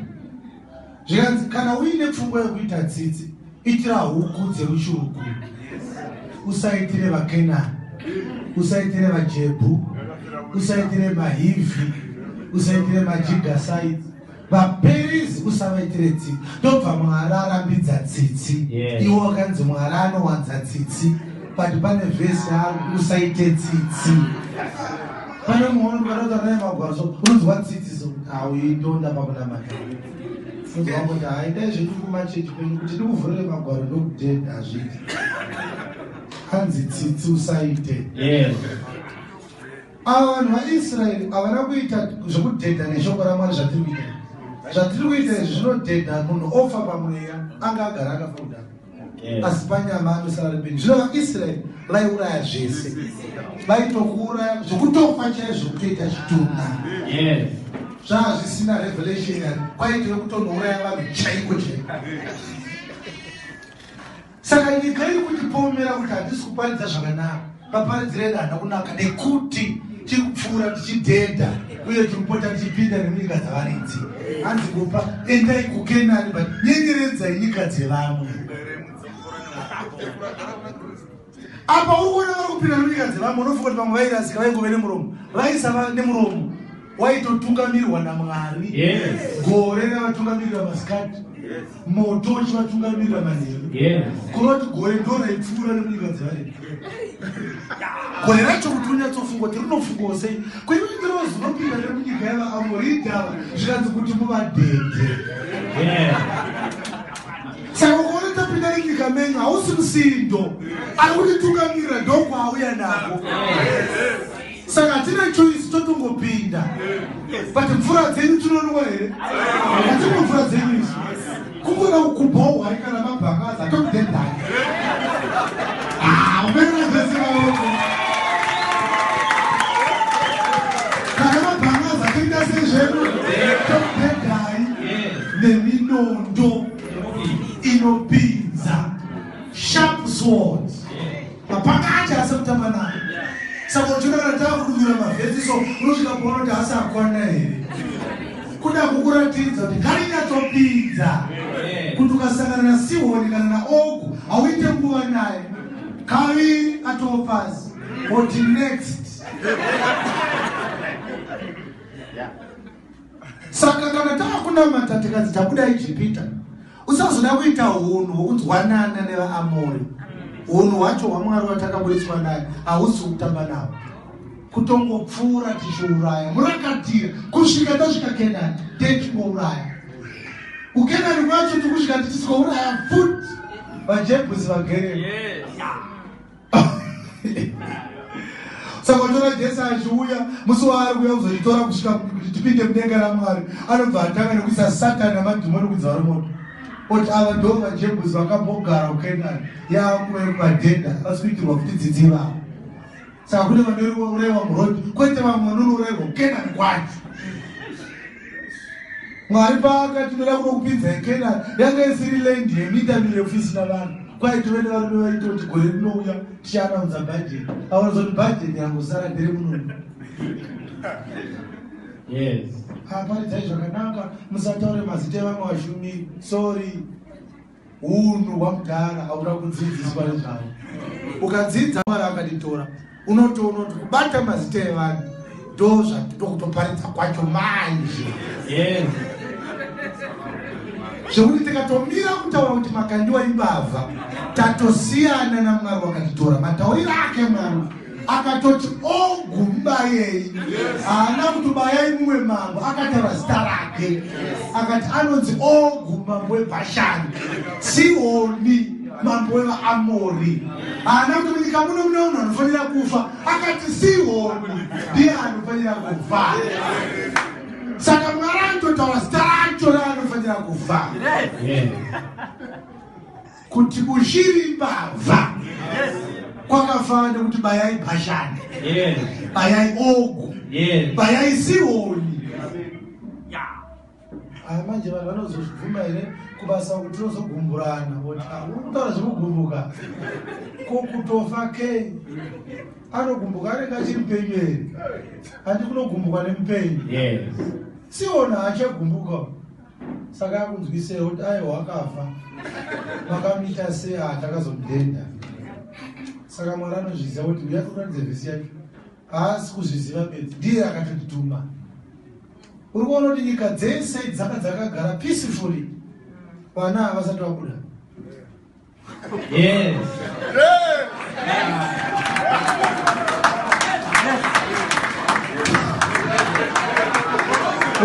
Zvikanzi kana uine pfungwa yekuita tsitsi, itira huku dzemuchiruku, usaitire vaKenani, usaitire vaJebhu, usaitire maHivhi, usaitire maGirgashites, vaPerizi, usavaitire tsitsi. Ndobva Mwari arambidza tsitsi. Iwo wakanzi Mwari anowanza tsitsi, but pane vhesi ari usaite tsitsi. Pane mumwe unokataura naye magwaro, so unonzwa tsitsi, so hauindonda pakunamata. Unonzwa kuti haindai zvenyu kumachechi kwenyu kuti ndikuvhurire magwaro, ndokutenda hazviiti. Hanzi tsitsi usaite. Yes. Ava vanhu vaIsraeri havana kuita zvekudhedha neshoko raMwari zvatiri kuita. Zvatiri kuita izvi zvinodhedha munhu ofa pamweya, anga agara akafa kudhara. Yes. Asi panyama anosara ari penyu. Zvino vaIsraeri vaiuraya zvese, vaitokuuraya zvekutofa chaizvo, kutoita chitunha. Yes. Zvaa zvisina revelation yani, kwaitove kutonouraya vanhu chaiko chaiko. Saka nyika iri kutipomera kuti hatisi kuparidza zvakanaka. Maparidziro edu haana kunaka nekuti tiri kupfuura tichidhedha uye tiri kupota tichipinda nemunyika dzavaridzi. Hanzi kupa endai kuKenani, but nyengeredzai nyika dzevamwe. Apa uri kuona vari kupinda nemunyika dzevamwe, unofunga kuti vamwe vairasika, vaingove nemuromo. Vaisava nemuromo, waitotungamirwa naMwari. Yes. Gore ravatungamirira masikati, moto uchivatungamirira manheru. Yes. Kuroti gore ndo raipfuura nemunyika dzevarimi. Gore racho kuti unyatsofunga kuti rinofungwawo sei, kwete kuti rinozonopinda nemunyika yavaAmorita, zvikanzi kuti muvadhedhe. Yes. Saka ukaona tapinda nenyika menyu, hausi musindo ari kutitungamirira, ndokwauya nako. Saka hatina choice, totongopinda. But mvura dzenyu tinonwa here? Hatimwe mvura dzenyu isu. Kungoda kukubhohwai kana mabhangaza, tokudhendai. Umerera zvese maoko. Kana mabhangaza toita sei zvedu? Tokudhendai Yes. neminondo inopinza, sharp swords. Mapanga acho asi kutamba nayo. Saka uchiona kana taakudura mavhesi so, unosvika paona kuti asi akwana here, kuda kukuratidza kuti karinyatsopinza, kuti ukasangana naSihoni kana naOgu hauite nguva naye, kaviri atopasi, oti next. Saka kana taakunamata tikanzi tabuda Ijipita, usazoda kuita unhu hwokunzwanana nevaAmori. Unhu hwacho hwaMwari watakaburitswa naye hausi kutamba nawo, kutongopfuura tichiuraya murakatira kusvika tasvika Kenani, techingouraya. KuKenani kwacho tikusvika tichisikouraya futi vaJebhusi vagereko. Yes. Saka uchiona Jesu achiuya, musi waari kuuya kuzotitora kusvika kuti tipinde mudenga raMwari, anobva atanga nekuisa Satani namadhimoni kudziva romoto, oti ava ndo vaJebhusi vakambogara kuKenani, yaanguva yekuvadhenda, vasi kuitirwa futi dzidzi vavo. Saka kune vanourayiwa murodhi, kwete vamwe vanonourayiwa kuKenani kwacho. Mwari paakati ndoda kunokupinzai Kenani, yanga isiri land yemita mirefu isina vanhu. Kwaitove nevarume vaitoti gore rinouya tichaanaunza bhajeti, aona kuti bhajeti yangosara nderemunono. Yes. Aparidzai zvakanaka, musataure mazita evamwe vashumiri. Sorry, unhu hwamudhara hauna kudzidziswa nezvavo. Ukadzidza Mwari akatitora, unotoona kuti kubata mazita evanhu ndo zvatitokutoparidza kwacho manje. Yes. Zvekuti tikatomira kutaura kuti Makandiwa imbavha, tatosiyana naMwari wakatitora. Matauriro ake Mwari akatoti Ogu mubayei, haana kuti bayai mumwe mambo, akataura zita rake, akati anonzi Ogu mambo weBhashani, Sihoni mambo wevaAmori. Haana kuti munyika muno mune munhu anofanira kufa, akati Sihoni ndiye anofanira kufa. Saka Mwari anototaura zita racho raanofanira kufa. Yes. Kuti Bushiri imbavha kwakafanana nekuti bayai Bhashani, Yes. bayai Ogu, Yes. bayai Sihoni. Aya manje vanhu vanozozvibvuma here kubasa uku? Tinozogumburana kuti uri kutaura zvekugumbuka, ko kutofa kei? Anogumbuka anenge achiri mupenyu here? Handi kunogumbukwa nemupenyu? Yes. Sihoni haachagumbuka, saka akunzwisei kuti aiwa akafa, makamuita sei? Hatakazomudhenda. Saka Mwari anozviziva kuti uya kuratidza vhesi yacho, haasi kuzviziva bedzi, ndiye akatotituma. Uri kuona kuti nyika dzese dzanga dzakagara peacefully, vana havasati vabuda. Yes.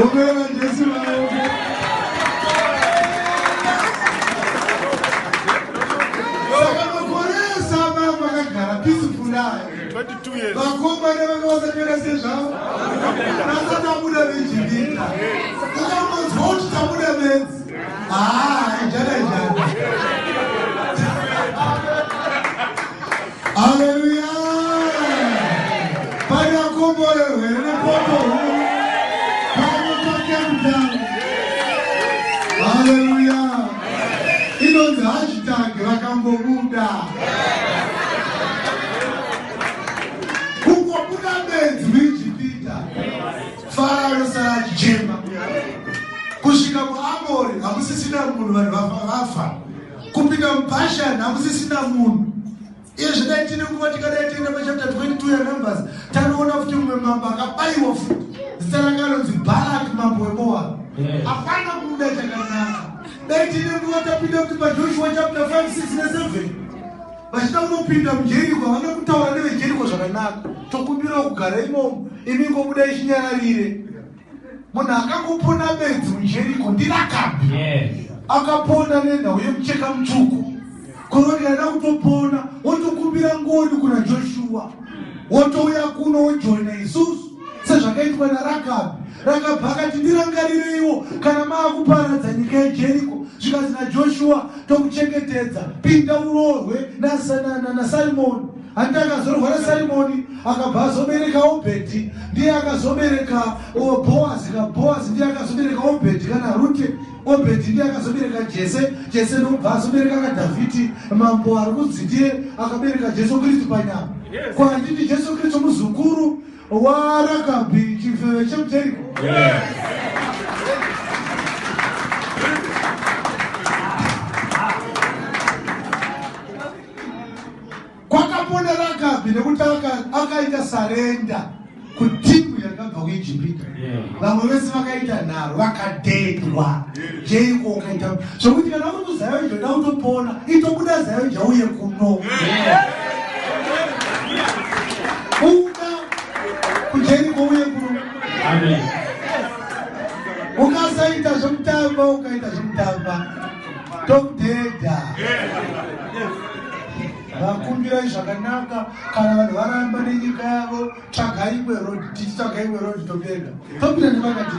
Omera Jesu maoko. Saka makore esama makagara. Ah, ijana ijana. Haleluya. Pane akomborerwa here nepombo huru pano paCape Town? Haleluya. Inonzi hashtag vakangobuda. Kungobuda bedzi muIjipita, Farao anosara achichema. Kusvika muAmori hamusisina munhu, vanhu vafa vafa. Kupinda muBhashani hamusisina munhu. Iye zvidai tine nguva, tikadai tienda pachapter 22 yaNumbers, tanoona futi mumwe mambo akabayiwa futi, zita rake anonzi Bhalaki, mambo weMoabhi. Hapana kubuda chakanaka. Dai tine nguva tapinda kuti paJoshua chapter 5, 6 ne7, vachida kunopinda muJeriko, havana kutaura neveJeriko zvakanaka. Tokumbirawo kugara imomo, imi ngobuda ichinyararire. Munhu akangopona bedzi muJeriko ndiRakabhi. Akapona nenhau yemucheka mutsvuku. Koroti ada kutopona, wotokumbira ngoni kuna Joshua, wotouya kuno, wojoina isusu sezvakaitwa naRakabhi. Rakabhi akati, "Ndirangarireiwo kana maakuparadza nyika yeJeriko." Zvikanzi naJoshua, "Tokuchengetedza, pinda uroorwe naSimoni." Handiti akazorwa naSimoni, akabva azobereka Obhedhi, ndiye akazobereka Bhoazi. Bhoazi ndiye akazobereka Obhedhi kana Rute. Obhedhi ndiye akazobereka Jese. Jese ndokubva azobereka kaDhavhidhi, mambo ari kunzi ndiye akabereka Jesu Kristu panyama. Ko handiti Jesu Kristu muzukuru waRakabhi, chifeve chemuJeriko? Kwakapona Rakabhi nekuti akaita surrender kuteam yakabva kuIjipita. Vamwe vese vakaita nharo, vakadhendwa. Jeriko ukaita zvokuti kana uri kuZAOGA, da kutopona, itobuda ZAOGA uye kuno. Buda kuJeriko uye kuno. Amen. Ukasaita zvemutamba, ukaita zvemutamba, tokudhedha. Vakumbirai zvakanaka. Kana vanhu varamba nenyika yavo, tsvagai imwe road. Tichitsvaga imwe road, topenda, topinda nepakati.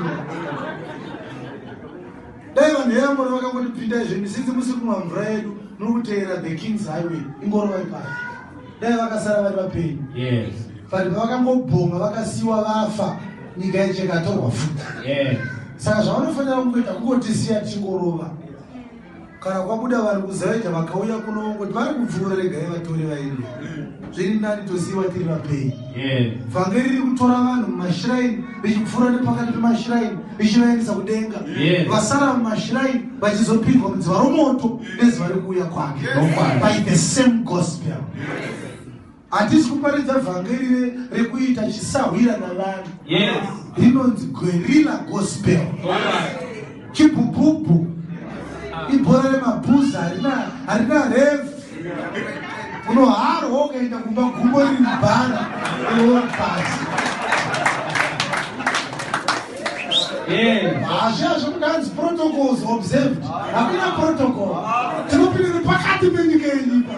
Dai vanhu veAmori vakangoti, "Pindai zvenyu, sinzi musiri kumwa mvura yedu, muri kuteera the King's Highway, ingorovai pasi," dai vakasara vari vapenyu. Vanhu pavakangobhonga, vakasiyiwa vafa, nyika yacho ikatorwa futi. Saka zvavanofanira kungoita kungotisiya tichingorova. Kana kwabuda vanhu kuZAOGA vakauya kuno, ngoti vari kupfuura, regai vatore vaende. Zviri nani tosiyiwa tiri vapenyu. Vhangeri riri kutora vanhu mumashiraini, richipfuura nepakati pemashiraini, richivaendesa kudenga. Vasara mumashiraini vachizopindwa mudziva romoto nezuva rekuuya kwake. Chokwadi. By the same gospel. Hatisi kuparidza vhangeri rekuita chisahwira navanhu. Rinonzi guerrilla gospel. Chokwadi. Chibhubhubhu, ibhora remabhuza, harina ref. Unoharwa ukaenda kumba gumbo riri mubhara, iwe pasi. Hazviya zvokuti hanzi protocols observed. Hakuna protocol. Tinopindira pakati penyika yenyika.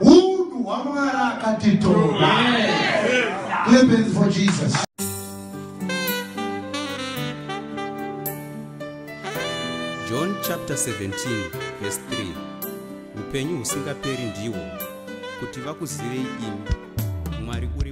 Unhu hwaMwari akatitora. Clap hands for Jesus. John chapter 17 verse 3: Upenyu husingaperi ndihwo, kuti vakuzivei imi Mwari uri